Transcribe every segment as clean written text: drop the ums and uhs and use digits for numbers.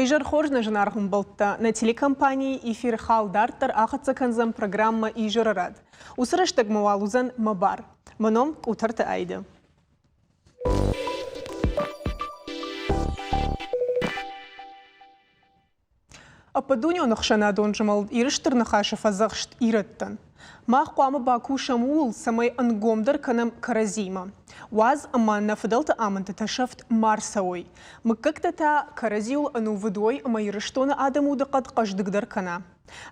Уый хорз нӕ зынаргъ ӕмбӕлттӕ, нӕ телекомпанийы эфиры хал дарддӕр ахӕццӕ кӕндзӕн программӕ Изӕры рад. Уыцы рӕстӕгмӕ уал уыдзӕн мӕ бар. Мӕ ном Къутӕрты Аидӕ. Ӕппӕтдунеон ӕхсӕнадон змӕлд Иры Стыр Ныхасы фӕдзӕхст ирӕттӕн. Мах хъуамӕ бакусӕм ууыл, цӕмӕй ӕнгомдӕр кӕнӕм кӕрӕдзиимӕ. Уадз ӕмӕ нӕ фыдӕлты амындтытӕ сӕфт ма рцӕуой. Мыггӕгтӕ та кӕрӕдзиуыл ӕнувыд уой ӕмӕ Ирыстоны адӕмы удыхъӕд хъӕздыгдӕр кӕна.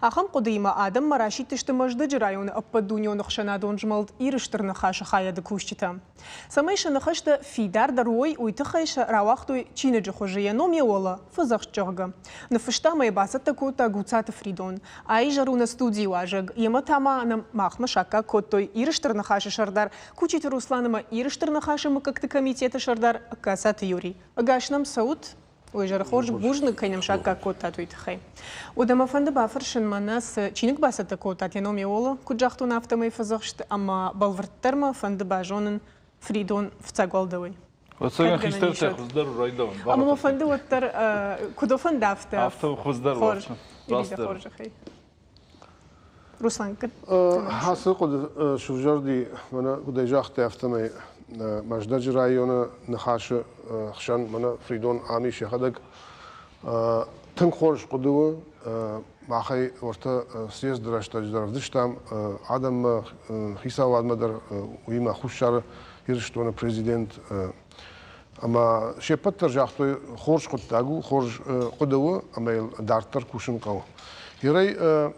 Ахӕм хъуыдыимӕ адӕммӕ расидтысты Мӕздӕджы районы ӕппӕтдунеон ӕхсӕнадон змӕлд Иры Стыр Ныхасы хайады кусджытӕ. Цӕмӕй сӕ ныхӕстӕ фидардӕр уой, уый тыххӕй сӕ рауагътой чиныджы хуызы йӕ ном йӕ уӕлӕ, фӕдзӕхст зӕгъгӕ. Ныффыста ӕмӕ йӕ бацӕттӕ кодта Гуцаты Фридон. Аизӕр у нӕ студийы уазӕг, йемӕ та ма нӕм махмӕ саккаг кодтой Иры Стыр Ныхасы сӕрдар Кучиты Руслан ӕмӕ Иры Стыр Ныхасы мыггӕгты комитеты сӕрдар Касаты Юрий. Ӕгас нӕм цӕут! Ой, зӕры хорз, бузныг, кӕй нӕм саккаг кодтат, уый тыххӕй. Уӕдӕ мӕ фӕнды бафӕрсын, мӕнӕ цы чиныг бацӕттӕ кодтат йӕ ном Еоло, куыд загътон, афтӕмӕй фӕдзӕхст, ӕмӕ бӕлвырддӕр мӕ фӕнды базонын Фридон фыццаг уал дӕуӕй. Ӕцӕгӕн хистӕртӕ хуыздӕр райдауын. Ӕмӕ мӕ фӕнды уӕддӕр, куыд фӕнды, афтӕ. Афтӕ хуыздӕр. Хорз. Растдӕр. Хорзӕхӕй. Руслан, Ацы хъуыды сывзӕрди, мӕнӕ куыдӕй загътай, афтӕмӕй Мӕздӕджы районы Ныхасы хсӕн мӕнӕ Фридон ам ис йӕхӕдӕг. Тынг хорз хъуыды у. Махӕй уӕртӕ съезды рӕстӕджы дӕр ӕвдыстам адӕммӕ, хицауадмӕ дӕр, уыимӕ Хуссар Ирыстоны президент. Ӕмӕ се ппӕт дӕр загътой, хорз хъуыддаг у, хорз хъуыды у, ӕмӕ йыл дарддӕр кусын хъӕуы. Ирӕй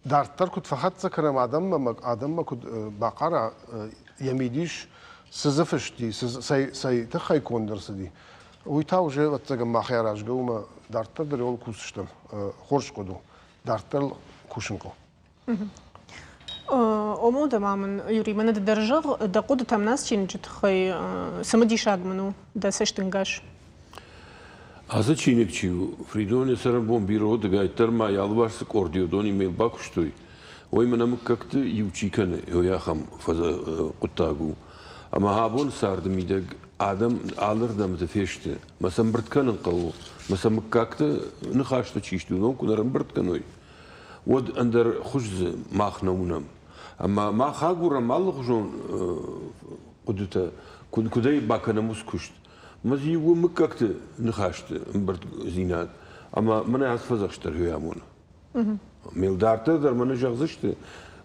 дарддӕр куыд фӕхӕццӕ кӕнӕм адӕммӕ, адӕммӕ куыд бахъара йӕ мидис, цы дзы фыст и, цӕй тыххӕй конд ӕрцыди, уый та уже, ӕвӕццӕгӕн, махӕй аразгӕ у ӕмӕ дарддӕр дӕр ыл кусдзыстӕм. Хорз хъуыды у, дарддӕр кусын хъӕуы. Омода ма мын, Юрий, мӕнӕ ды дӕр зӕгъ, дӕ хъуыдытӕм нас чиныджы тыххӕй цымыдисаг мын у дӕ цӕстӕнгас. Ацы чиныг чи у, Фридоны цӕрӕнбон бирӕ уыдыгӕйттӕр ма йӕ алыварс цы къорд и, уыдонимӕ бакуыстой, уый мӕнӕ мыггӕгты иу чи кӕны, уый ахӕм хъуыддаг у. Ӕмӕ абон царды мидӕг адӕм алырдӕмты фесты, мӕ сӕ ӕмбырд кӕнын хъӕуы, мӕ сӕ мыггӕгты ныхӕстӕ чи сты, уыдон куы нӕ ӕрӕмбырд кӕной, уӕд ӕндӕр хуыз дзы мах нӕ уынӕм. Ӕмӕ мах агурӕм алыхуызон хъуыдытӕ, куыдӕй бакӕнӕм уыцы куыст. Мӕ дзы иу мыггӕгты ныхӕсты ӕмбырддзинад ӕмӕ мӕнӕ ацы фӕдзӕхст дӕр уый амоны. Ме лдартӕ дӕр мӕнӕ зӕгъдзысты,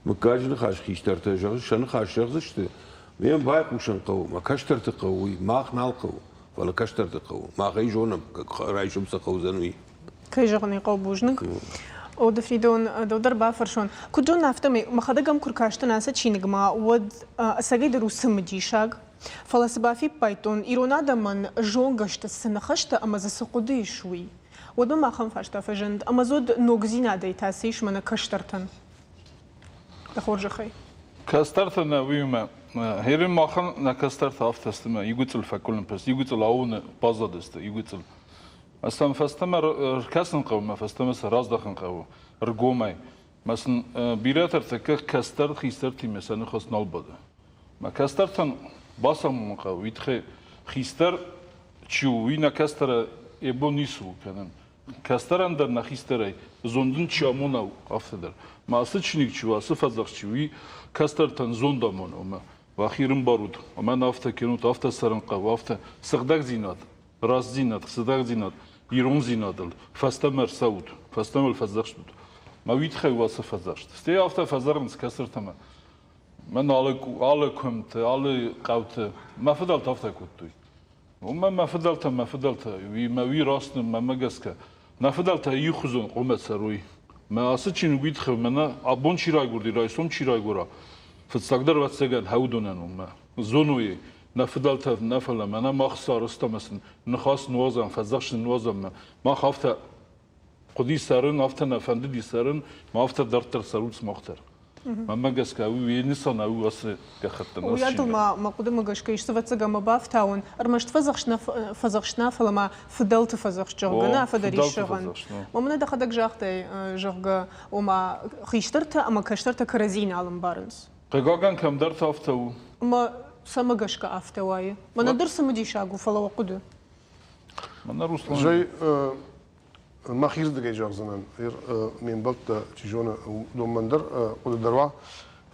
мыггаджы ныхас хистӕртӕ сӕ ныхас зӕгъдзысты, ме байхъусын хъӕуы, мӕ кӕстӕрты хъӕуы уый, мах нал хъӕуы, фӕлӕ кӕстӕрты хъӕуы. Мах ӕй зонӕм, райсом цы хъӕудзӕн, уый. Кӕй зӕгъын ӕй хъӕуы, бузныг. Одыфридон, дӕу дӕр бафӕрсон. Куыд зонын, афтӕмӕй мӕхӕдӕг ӕм куы ркастӕн ацы чиныгмӕ, уӕд ӕцӕгӕйдӕр у цымыдисаг. Фӕлӕ цы бафиппайдтон, ирон адӕмӕн зонгӕ сты, цы ныхӕстӕ ӕмӕ дзы цы хъуыды ис, уый. Уӕд мӕм ахӕм фарста фӕзынд, ӕмӕ дзы уӕд ногдзинадӕй та цы ис мӕнӕ кӕстӕртӕн? Дӕ хорзӕхӕй. Кӕстӕртӕ нӕ уыимӕ Херин махӕн нӕ кӕстӕртӕ афтӕ сты, мӕ игуыцъыл фӕкъуылымпы сты, игуыцъыл аууоны баззадысты, игуыцъыл. Ӕз сӕм фӕстӕмӕ ркӕсын хъӕуы, мӕ фӕстӕмӕ сӕ раздахын хъӕуы ргомӕй. Мӕ сын бирӕтӕ ӕртӕккӕ кӕстӕр хистӕртимӕ сӕ ныхас нал бады. Мӕ кӕстӕртӕн бацамонын хъӕуы, уый тыххӕй хистӕр чи у, уый нӕ кӕстӕры йӕ бон ницы у кӕнын. Кӕстӕрӕн дӕр нӕ хистӕрӕй зонд ын чи амона, афтӕ дӕр. Мӕ ацы чиныг чи у, ацы фӕдзӕхст чи у, уый кӕстӕртӕн зонд амоны, ома уӕхи рымбарут, ӕмӕ афтӕ кӕнут, афтӕ цӕрын хъӕуы, афтӕ сыгъдӕгдзинад рӕстдзинад, сыгъдӕгдзинад, ирондзинадыл фӕстӕмӕ ӕрцӕут, фӕстӕмӕ фӕдзӕхст ут. Мӕ уый тыххӕй уӕ цы фӕдзӕхст? Стӕй афтӕ фӕзӕгъынц кӕстӕртӕмӕ. Мӕн алы, алы куымты, алы хъӕуты мӕ фыдӕлтӕ афтӕ кодтой. Уымӕн мӕ фыдӕлтӕ, мӕ фыдӕлтӕ, уый мӕ уый раст мӕмӕ гӕсгӕ, нӕ фыдӕлтӕ иухуызон хъуамӕ цӕрой. Мӕ ацы чиныг уый тыххӕй мӕнӕ абон чи райгуырди, райсом чи райгуыра, фыццагдӕр ӕвӕццӕгӕн хӕудонӕн у мӕ зоной нӕ фыдӕлтӕ нӕ фӕлӕ мӕнӕ мах цы арӕзтам ӕмӕ сын ныхас нуазӕм, фӕдзӕхсын нуазӕм мӕ мах афтӕ хъуыди цӕрын, афтӕ нӕ фӕндыди цӕрын, ма афтӕ дарддӕр цӕрут сымах дӕр. Мӕнмӕ гӕсгӕ уый нысан у ацы гӕххӕттӕн. Уыйадыл ма мӕ хъуыдымӕ гӕсгӕ ис ӕвӕццӕгӕн мӕ бафтауын, ӕрмӕст фӕдзӕхст нӕ фӕдзӕхст нӕ, фӕлӕ ма фыдӕлты фӕдзӕхст, зӕгъгӕ, нӕ фӕдӕр ис зӕгъӕн. Мӕнӕ дӕхӕдӕг загътай, зӕгъгӕ, ома хистӕртӕ ӕмӕ кӕстӕртӕ кӕрӕдзийы нал ӕмбарынц. Хъыгагӕн, кӕмдӕрты афтӕ у. Ӕмӕ цӕмӕ гӕсгӕ афтӕ уайы? Мӕнӕн дӕр цымыдисаг у, фӕлӕ уӕ хъуыды. Мӕнӕ Руслан. Зӕй, Мӕхирдыгӕй зӕгъдзынӕн, ме мбӕлттӕ, чи зоны, уыдон мӕн дӕр хъуыды дӕр уа,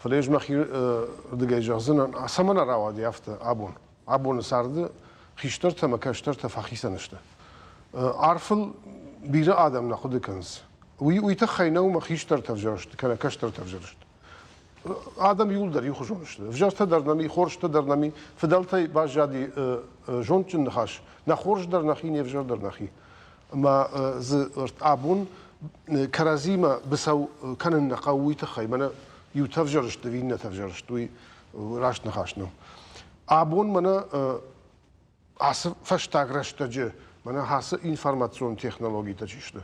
фӕлӕ ӕз мӕхирдыгӕй зӕгъдзынӕн, цӕмӕн рауади афтӕ абон? Абоны царды хистӕртӕ ӕмӕ кӕстӕртӕ фӕхицӕн сты. Арфыл бирӕ адӕм нӕ хъуыды кӕнынц. Уый уый тыххӕй нӕу, ӕмӕ хистӕртӕ ӕвзӕр сты кӕнӕ кӕстӕртӕ ӕвзӕр сты. Адӕм иууылдӕр иухуызон сты. Ӕвзӕртӕ дӕр нӕм и, хорзтӕ дӕр нӕм и. Фыдӕлтӕй баззади зондджын ныхас: нӕ хорз дӕр нӕхи, не взӕр дӕр нӕхи. Ӕмӕ дзы абон кӕрӕдзимӕ быцӕу кӕнын нӕ хъӕуы уый тыххӕй, мӕнӕ иутӕ ӕвзӕр сты, иннӕтӕ ӕвзӕр сты, уый раст ныхас нӕу. Абон мӕнӕ ацы фӕстаг рӕстӕджы мӕнӕ ацы информацион технологитӕ чи сты,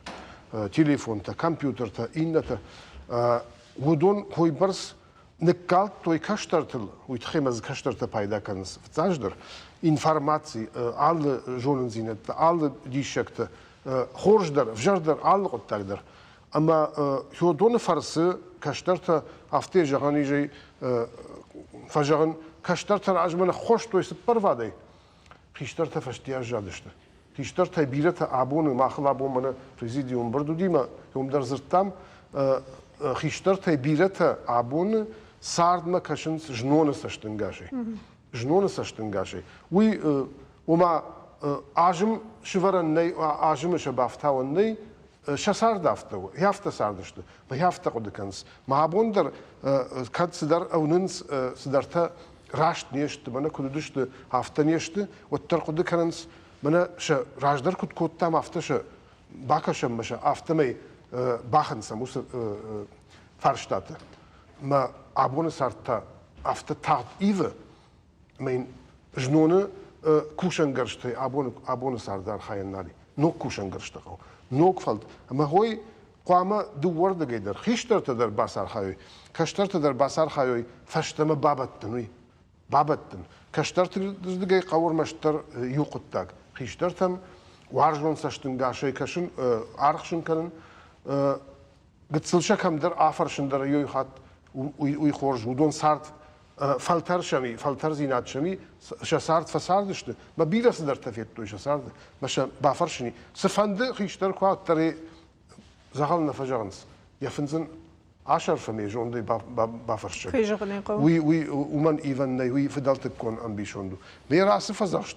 телефонтӕ, компьютертӕ, иннӕтӕ, уыдон койбӕрц ныккалдтой кӕстӕртыл, уый тыххӕй ма дзы кӕстӕртӕ пайда кӕнынц фыццаджыдӕр, информаци, алы зонындзинӕдтӕ, алы диссӕгтӕ, хорз дӕр, ӕвзӕр дӕр, алы хъуыддаг дӕр. Ӕмӕ уыдоны фӕрцы кӕстӕртӕ афтӕ зӕгъӕн ис, фӕзӕгъын, кӕстӕртӕ размӕ ныххостой цыппӕрвадӕй, хистӕртӕ фӕсте аззадысты. Хистӕртӕй бирӕтӕ абоны, махыл абон мӕнӕ президиум ӕмбырд уыди, уым дӕр дзырдтам, хистӕртӕй бирӕтӕ абоны цардмӕ кӕсынц зноны цӕстӕнгасӕй. Зноны цӕстӕнгасӕй. Уый, ома, азым сывӕрӕн нӕй, азымы сӕ бафтауӕн нӕй, сӕ цард афтӕ у, афтӕ цардысты, афтӕ хъуыды кӕнынц. Мӕ абон дӕр кӕд цыдӕр ӕуынынц, цыдӕртӕ раст не сты, мӕнӕ куыд уыдысты, афтӕ не сты, уӕддӕр хъуыды кӕнынц, мӕнӕ сӕ раздӕр куыд кодтам, афтӕ сӕ бакӕсӕм мӕ сӕ афтӕмӕй бахынцӕм уыцы фарстаты. Мӕ абоны цард та афтӕ тагъд ивы, ӕмӕ йын зноны кусӕнгӕрзтӕй абоны, абоны царды архайӕн нал и. Ног кусӕнгӕрзтӕ хъӕуы, ног фӕлд. Ӕмӕ хой хъуамӕ дыууӕрдыгӕй дӕр, хистӕртӕ дӕр бацархайой, кӕстӕртӕ дӕр бацархайой фӕстӕмӕ бабӕттын, уый. Бабӕттын. Кӕстӕрты рдыгӕй хъӕуы ӕрмӕстдӕр иу хъуыддаг. Хистӕртӕм уарзон цӕстӕнгасӕй кӕсын, аргъ сын кӕнын, гыццыл сӕ кӕмдӕр афӕрсын дӕр иу хатт уый хорз. Уыдон цард фӕлтӕр сӕм и, фӕлтӕрдзинад сӕм и, сӕ цард фӕцардысты, мӕ бирӕ цыдӕртӕ федтой сӕ царды, мӕ сӕ бафӕрсын и. Цыфӕнды хистӕр куы уӕддӕр дзӕгъӕл нӕ фӕзӕгъынц, йӕ фындз ын асӕрфы ме зондӕй бафӕрсӕг. Кӕй зӕгъын ӕй хъӕуы. Уый, уый уымӕн ивӕн нӕй, уый фыдӕлтыккон ӕмбисонд у. Ме рацы фӕдзӕхст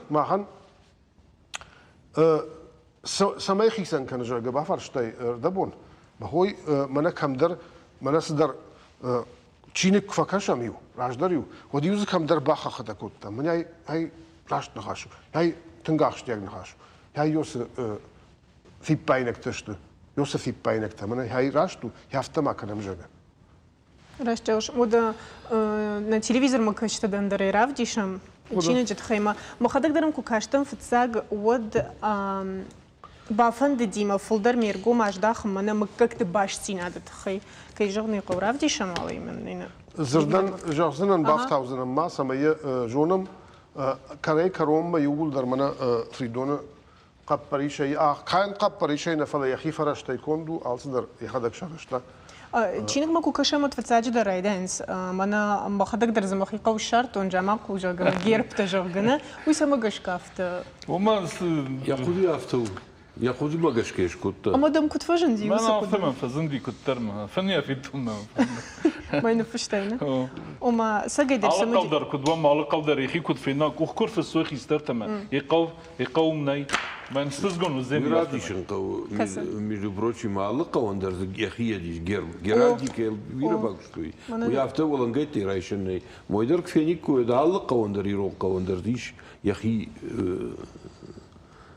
махӕн цӕмӕй хицӕн кӕны, зӕгъгӕ, бафарстай ӕрдӕбон. Махой мӕнӕ кӕмдӕр, мӕнӕ цыдӕр чиныг куы фӕкӕсӕм-иу, раздӕр-иу, уӕд-иу дзы кӕмдӕр бахаххытӕ кодтам. Мӕнӕ ай раст ныхас у, ай тынг ахсджиаг ныхас у, ай ёсы фиппаинӕгтӕ сты, ёсы фиппаинӕгтӕ, мӕнӕ ай раст у, афтӕ ма кӕнӕм, зӕгъгӕ. Раст зӕгъыс. Уӕдӕ нӕ телевизормӕ кӕсджытӕ дӕр ӕндӕрӕй равдисӕм чиныджы тыххӕй ма. Мӕхӕдӕг дӕр ӕм куы кастӕн фыццаг, уӕд бафӕндыди мӕ фылдӕр ме ргом аздахын мӕнӕ мыггӕгты бастдзинады тыххӕй. Кӕй зӕгъын ӕй хъӕуы, равдисӕм уал ӕй мӕнӕ. Дзырдӕн зӕгъдзынӕн, бафтаудзынӕн ма, цӕмӕй йӕ зонӕм, кӕрӕй-кӕронмӕ иууылдӕр мӕнӕ Фридоны хъӕппӕрисӕй, канд хъӕппӕрисӕй нӕ, фӕлӕ йӕхи фӕрӕзтӕй конд у, алцыдӕр йӕхӕдӕг сарӕзта. Чиныгмӕ куы кӕсӕм, уӕд фыццаджыдӕр райдайынц, мӕнӕ мӕхӕдӕг дӕр дзы мӕхи хъӕу ссардтон, Джамахъул, зӕгъгӕ, гербтӕ, зӕгъгӕ, нӕ? Уый цӕмӕ гӕсгӕ афтӕ? Уымӕн цы... Йӕ хъуыды афтӕ у. Йӕ хъуыдымӕ гӕсгӕ скодта. Ӕмӕ дӕм куыд фӕзынди уыцы хъуыды? Мӕн афтӕ мӕм фӕзынди куыддӕр мӕ. Фынӕй федтон мӕ. Мӕ ныффыстай, нӕ? Ома, цӕгӕйдӕр Алы хъӕу дӕр куыд уӕм, алы хъӕу дӕр йӕхи куыд фена, къух куы рфыссой хистӕртӕмӕ, йӕ хъӕу И хъӕум нӕй. Мӕн сызгон уыдзӕн. Уый равдисын хъӕуы, между прочим, алы хъӕуӕн дӕр дзы йӕхи ис герб. Геральдикӕйыл бирӕ бакуыстой. Уый афтӕ уӕлӕнгӕйттӕй райсӕн нӕй. Мой дӕр куы фениккой, уӕд алы хъӕуӕн дӕр, ирон хъӕуӕн дӕр ис йӕхи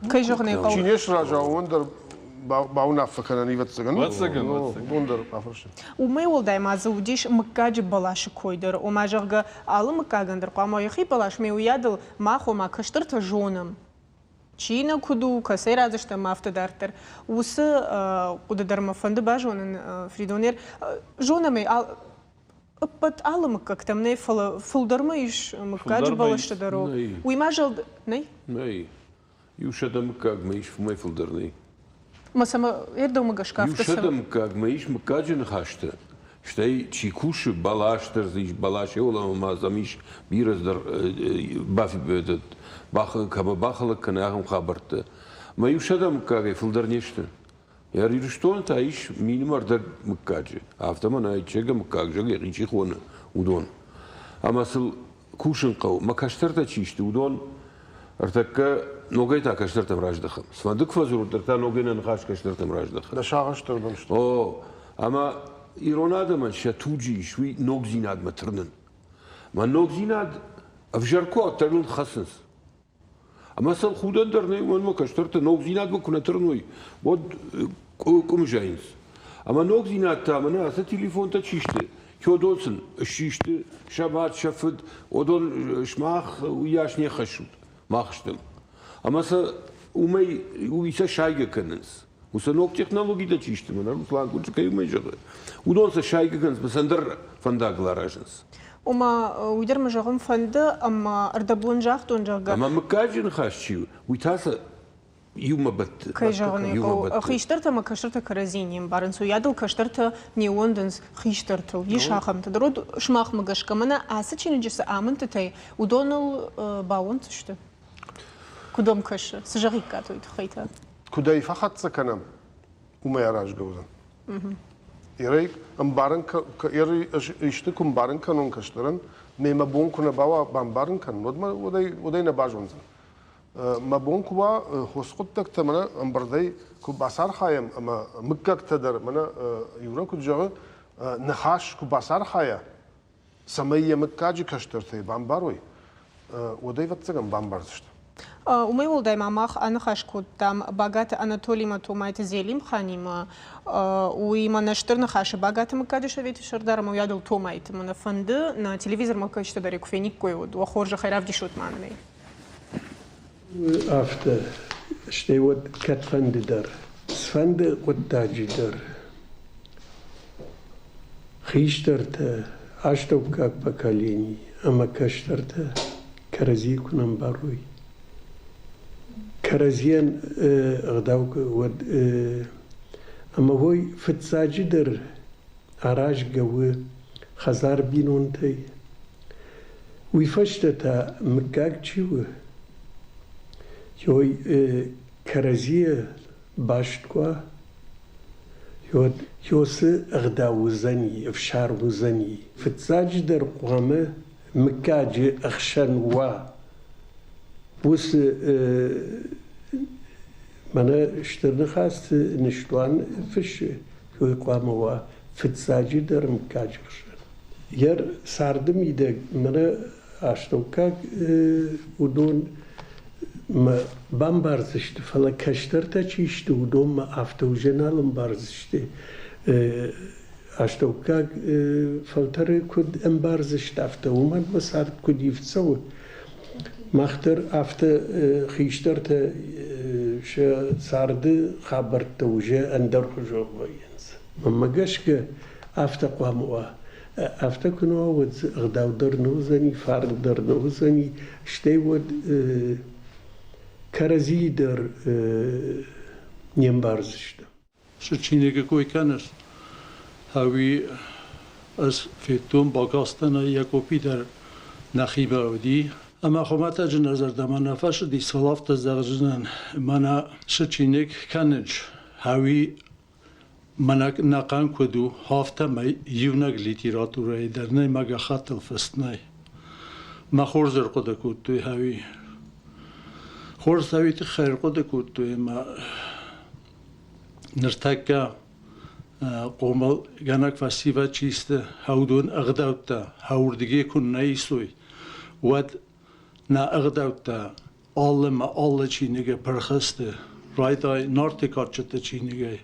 Кӕй зӕгъын ӕй хъӕуы. Чи не сразы, уымӕн дӕр бауынаффӕ кӕнӕн ивӕццӕгӕн. Ӕвӕццӕгӕн. Уыдон дӕр бафӕрсын. Уымӕй уӕлдай ма дзы уыдис мыггаджы бӕласы кой дӕр. Ома, зӕгъгӕ, алы мыггагӕн дӕр хъуамӕ йӕхи бӕлас, ме уыйадыл мах, ома, кӕстӕртӕ зонӕм, чи нӕ куыд у, кӕцӕй радзыстӕм, афтӕ дарддӕр. Уыцы хъуыды дӕр мӕ фӕнды базонын, Фридонер. Зонӕм ӕй, ӕппӕт алы мыггӕгтӕм нӕй, фӕлӕ фылдӕрмӕ ис мыггаджы бӕлӕстӕ дӕр. Уый ма зӕлд нӕй? Нӕй. Иу сӕдӕ мыггагмӕ ис, уымӕй фылдӕр нӕй. Ма цӕмӕ ӕрдӕмӕ гӕсгӕ Иу сӕдӕ мыггагмӕ ис мыггаджы ныхӕстӕ, стӕй чи кусы, бӕлас дӕр дзы ис, бӕлас еуӕлӕмӕ ма дзӕм ис бирӕ дӕр кӕмӕ бахӕлӕг кӕны, ахӕм хабӕрттӕ. Мӕ иу 100 мыггагӕй фылдӕр не сты. Ирыстоны та ис минимӕ ӕрдӕг мыггаджы. Афтӕ мӕнӕ Чега мыггаг, зӕгъгӕ, йӕхи чи хоны, уыдон. Ӕмӕ сыл кусын хъӕуы. Мӕ кӕстӕртӕ чи сты, уыдон ӕртӕккӕ ногӕй та кӕстӕртӕм раздӕхӕм. Цыфӕнды куы фӕдзурут, дӕр та ногӕй нӕ ныхас кӕстӕртӕм раздӕхӕм. Дӕ сагъӕсты рдӕм сты. О, ӕмӕ ирон адӕмӕн сӕ туджы ис уый ногдзинадмӕ тырнын. Мӕ ногдзинад ӕвзӕр куы уӕддӕр ныл хӕцынц. Ӕмӕ сыл худӕн дӕр нӕй, уымӕн ӕмӕ кӕстӕртӕ ногдзинадмӕ куы нӕ тырной, уӕд къуым зайынц. Ӕмӕ ногдзинад та мӕнӕ ацы телефонтӕ чи сты, уыдон сын ссисты сӕ мад, сӕ фыд, уыдон сымах уыйас не хӕссут, мах стӕм. Ӕмӕ сӕ уымӕй уый сӕ сайгӕ кӕнынц. Уыцы ног технологитӕ чи сты, мӕнӕ Руслан куыд кӕй уымӕй зӕгъы, уыдон сӕ сайгӕ кӕнынц, сӕ ӕндӕр фӕндагыл аразынц. Ома, уый дӕр мӕ зӕгъын фӕнды, ӕмӕ ӕрдӕбон загътон, зӕгъгӕ. Ӕмӕ мыггаджы ныхас чи у, уый та сӕ иумӕ бӕтты. Кӕй зӕгъын ӕй хъӕуы, хистӕртӕ ӕмӕ кӕстӕртӕ кӕрӕдзийы не мбарынц, уыйадыл кӕстӕртӕ не ууӕндынц хистӕртыл. Ис ахӕмтӕ дӕр. Уӕд сымахмӕ гӕсгӕ, мӕнӕ ацы чиныджы цы амындтытӕй, уыдоныл баууӕнддзысты? Куыд уӕм кӕсы? Цы зӕгъиккат уый тыххӕй та? Куыд ӕй фӕхӕццӕ кӕнӕм, уымӕй аразгӕ уыдзӕн. Ерӕй ӕмбарын, исты куы ӕмбарын кӕнон кӕстӕрӕн, ме мӕ бон куы нӕ бауа бамбарын кӕнын, уӕд мӕ уӕдӕй нӕ базондзӕн. Мӕ бон куы уа хорз хъуыддӕгтӕ мӕнӕ ӕмбырдӕй куы бацархайӕм ӕмӕ мыггӕгтӕ дӕр мӕнӕ Юра куыд зӕгъы, ныхас куы бацархайа, цӕмӕй йӕ мыггаджы кӕстӕртӕй бамбарой, уӕд ӕвӕццӕгӕн бамбардзысты. Уымӕй уӕлдай ма мах аныхас кодтам Багаты Анатолимӕ Томайты Зелимханимӕ. Уыимӕ нӕ стыр ныхасы Багаты мыггаджы советы сӕрдар ӕмӕ уыйадыл Томайты мӕ нӕ фӕнды, нӕ телевизормӕ кӕсджытӕ дӕр куы фениккой, уӕд уӕ хорзӕхӕй равдисут ма нын ӕй. Афтӕ, стӕй уӕд кӕдфӕнды дӕр, цыфӕнды хъуыддаджы дӕр хистӕртӕ, астӕуккаг поколени ӕмӕ кӕстӕртӕ кӕрӕдзийы куы нӕ мбарой, кӕрӕдзийӕн ӕгъдау уӕд ӕмӕ уой фыццаджыдӕр аразгӕ у хӕдзар бинонтӕй. Уый фӕстӕ та мыггаг чи у, уой кӕрӕдзийӕ баст куы уа, уӕд уыцы ӕгъдау уыдзӕни, ӕфсарм уыдзӕни. Фыццаджыдӕр хъуамӕ мыггаджы ӕхсӕн уа уыцы мӕнӕ стыр ныхӕсты ныстуан фыссы, уый хъуамӕ уа фыццаджыдӕр мыггаджы хсӕн. Йӕ царды мидӕг мӕнӕ астӕуккаг уыдон мӕ бамбардзысты, фӕлӕ кӕстӕртӕ чи сты, уыдонмӕ афтӕ уже нал ӕмбардзысты. Астӕуккаг фӕлтӕры куыд ӕмбардзысты, афтӕ уымӕн мӕ цард куыд ивд цӕуы. Мах дӕр афтӕ хистӕртӕ сӕ царды хабӕрттӕ уже ӕндӕрхуызон вӕййынц. Мӕнмӕ гӕсгӕ, афтӕ хъуамӕ уа. Афтӕ куы нӕ уа, уӕд дзы ӕгъдау дӕр нӕ уыдзӕни, фарн дӕр нӕ уыдзӕни, стӕй уӕд кӕрӕдзийы дӕр не мбардзысты. Цы чиныджы кой кӕныс, ӕви ӕз федтон, бакастӕн ӕй, йӕ къопи дӕр нӕхимӕ уыди. Ӕмӕ хуымӕтӕджы нӕ зӕрдӕмӕ нӕ фӕцыди, фӕлӕ афтӕ зӕгъдзынӕн, мӕнӕ цы чиныг кӕныс, ӕви мӕнӕ нӕхъӕн куыд у, афтӕмӕй иунӕг литературӕйы дӕр нӕй мӕ гӕххӕттыл фыст нӕй. Мӕ хорз ӕрхъуыды кодтой ӕви хорз ӕви тыххӕй ӕрхъуыды кодтой ӕмӕ ныртӕккӕ хъомылгӕнӕг фӕсивӕд чи сты, уыдон ӕгъдӕуттӕ уырдыгӕй куы нӕ исой, уӕд нӕ ӕгъдӕуттӕ алы ӕмӕ алы чиныгӕй пырх сты. Райдай Нарты кадджыты чиныгӕй,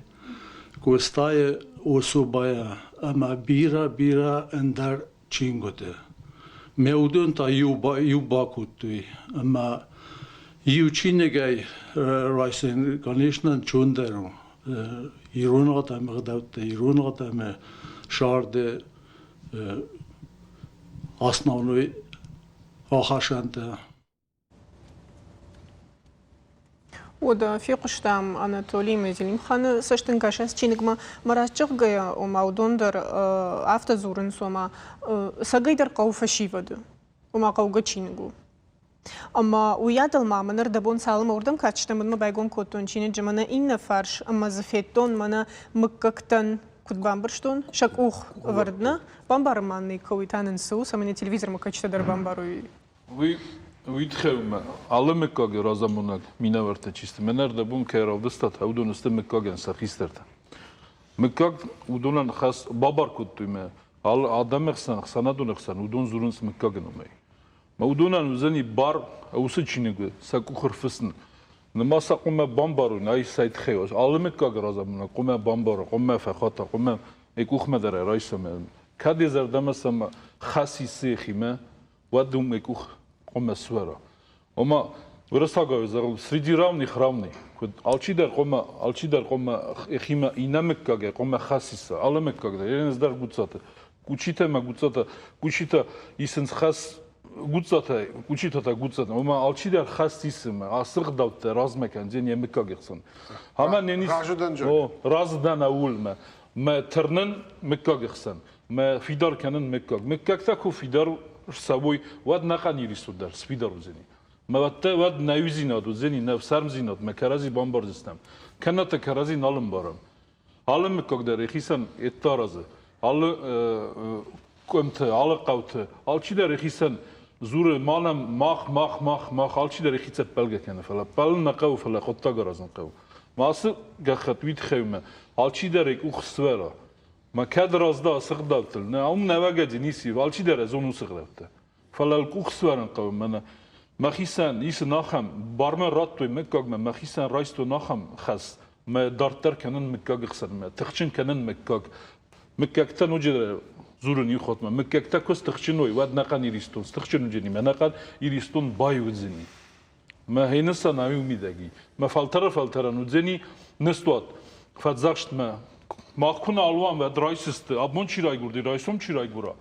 Къостайы Особайӕ ӕмӕ бирӕ-бирӕ ӕндӕр чингуыты. Мӕ уыдон та иу бакодтой ӕмӕ иу чиныгӕй райсын, конечно, ӕнцондӕр у. Ирон адӕмы ӕгъдӕуттӕ, ирон адӕмы сӕрды основной ахасӕнтӕ. Уӕдӕ фехъуыстам Анатолий Мезелимханы цӕстӕнгас ацы чиныгмӕ. Мӕ раст зӕгъгӕйӕ, ома уыдон дӕр афтӕ дзурынц, ома цӕгӕйдӕр хъӕуы фӕсивӕды, ома хъӕугӕ чиныг у. Ӕмӕ уыйадыл ма мӕ ныр дӕ бон цалынмӕ уырдӕм кастыстӕм, уӕдмӕ байгом кодтон чиныджы мӕнӕ иннӕ фарс ӕмӕ дзы федтон мӕнӕ мыггӕгтӕн куыд бамбӕрстон, сӕ къух ӕвӕрд нӕ. Бамбарын ма нын кӕуый та нын цы у, цӕмӕй нӕ телевизормӕ кӕсджытӕ дӕр бамбарой. Уый уый тыххӕй мӕ алы мыггаджы разамонӕг минӕвӕрттӕ чи сты, мӕнӕ ӕрдӕбон кӕй равдыстат, уыдон сты мыггагӕн сӕ хистӕртӕ. Мыггаг уыдонӕн хӕс бабар кодтой мӕ алы адӕмы хсӕн, ӕхсӕнадон ӕхсӕн уыдон дзурынц мыггаджы номӕй. Мӕ уыдонӕн уыдзӕни бар уыцы чиныгы сӕ къух ӕрфыссын. Нырма сӕ хъуамӕ бамбарой, ай цӕй тыххӕй у. Алы мыггаджы разамонӕг хъуамӕ бамбара, хъуамӕ фӕхата, хъуамӕ йӕ къухмӕ дӕр ӕрайса. Кӕд йӕ зӕрдӕмӕ сӕм хӕс исы йӕхимӕ, уӕд уым йӕ къух хъуамӕ сывӕра. Ома, уырыссагау зӕгъын, среди равных равный. Куыд алчидӕр хъуамӕ, алчидӕр хъуамӕ йӕхимӕ иннӕ мыггагӕй хъуамӕ хӕс иса, алы мыггаг дӕр, йе дӕр Гуццаты. Кучитӕ ӕмӕ Гуццатӕ, Кучитӕ исынц хӕс Гуццатӕ, Кучитӕ та Гуццатӕ. Ома алчидӕр хӕс исы ӕмӕ ацы ӕгъдӕуттӕ размӕ кӕндзӕн йӕ мыггаги хсӕн. Ӕмӕ не низ Разы дӕн, О, разы дӕн ӕууылмӕ. Мӕ тырнын мыггаги хсӕн. Мӕ фидар кӕнын мыггаг. Мыггӕгтӕ куы фидар рцӕуой, уӕд нӕхъӕн Иристон дӕр сфидар уыдзӕни. Мӕ уӕдта уӕд нӕуидзинад уыдзӕни, нӕ ӕфсармдзинад, мӕ кӕрӕдзи бамбардзыстӕм. Кӕнӕ та кӕрӕдзи нал ӕмбарӕм. Алы мыггаг дӕр йӕхицӕн ӕдде аразы, алы къуымты, алы хъӕуты, алчидӕр йӕхицӕн дзуры, ма нӕм мах, мах, мах, мах, алчидӕр йӕхицӕн ппӕлгӕ кӕны, фӕлӕ ппӕлын нӕ хъӕуы, фӕлӕ хъуыддаг аразын хъӕуы. Ма ацы гӕххӕтт уый тыххӕй у, алчидӕр йӕ къух сывӕра. Ма кӕд разда ацы гъдӕуттыл, нӕ, уым нӕуӕгӕй ницы ив, алчидӕр ӕзон уыцы гъдӕуттӕ. Фӕлӕ къух сывӕрын хъӕуы мӕнӕ. Мӕхицӕн исын ахӕм, бар мӕ радтой мыггагмӕ, мӕхицӕн райстон ахӕм хӕс, мӕ дарддӕр кӕнын мыггаги хсӕнмӕ, тыхджын кӕнын мыггаг. Мыггӕгтӕ ноджы дзурын иу хатмӕ, мыггӕгтӕ куы стыхджын уой, уӕд нӕхъӕн Иристон стыхджын уыдзӕни, мӕ нӕхъӕн Иристон байуыдзӕни. Мӕ хенысан ами мидӕги. Мӕ фӕлтӕры фӕлтӕрӕн уыдзӕни ныстуат фӕдзӕхстмӕ. Мах куы нал уӕм, уӕд райсдзысты, абон чи райгуырди, райсом чи райгуыра,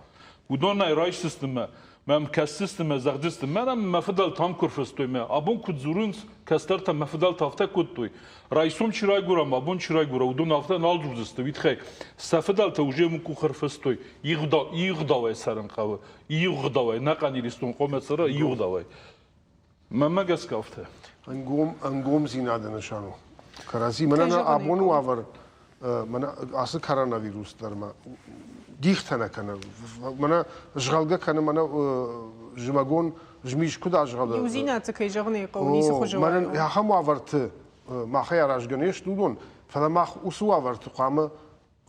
уыдонӕй райсдзысты мӕ, мӕм кӕсдзысты мӕ зӕгъдзысты, мӕнӕ мӕ фыдӕлтӕм куы рфыстой мӕ, абон куыд дзурынц, кӕстӕртӕ мӕ фыдӕлтӕ афтӕ кодтой, райсом чи райгуыра ӕмӕ абон чи райгуыра, уыдон афтӕ нал дзурдзысты, уый тыххӕй сӕ фыдӕлтӕ уже къух ӕрфыстой, иугъдауӕй цӕрын хъӕуы, иугъдауӕй, нӕхъӕн Иристон хъуамӕ цӕра иугъдауӕй. Мӕнмӕ гӕсгӕ афтӕ. Ӕнгом, ӕнгомдзинады нысан у. Кӕрӕдзи, мӕнӕ нӕ абоны уавӕр, мӕнӕ ацы коронавирус дӕр ма дихтӕ нӕ кӕны. Мӕнӕ згъӕлгӕ кӕны, мӕнӕ зымӕгон змис куыд азгъӕлы. Иудзинад дзы кӕй зӕгъын ӕй хъӕуы, ницы хуызы Мӕнӕн ахӕм уавӕрты махӕй аразгӕ не сты уыдон, фӕлӕ мах уыцы уавӕрты хъуамӕ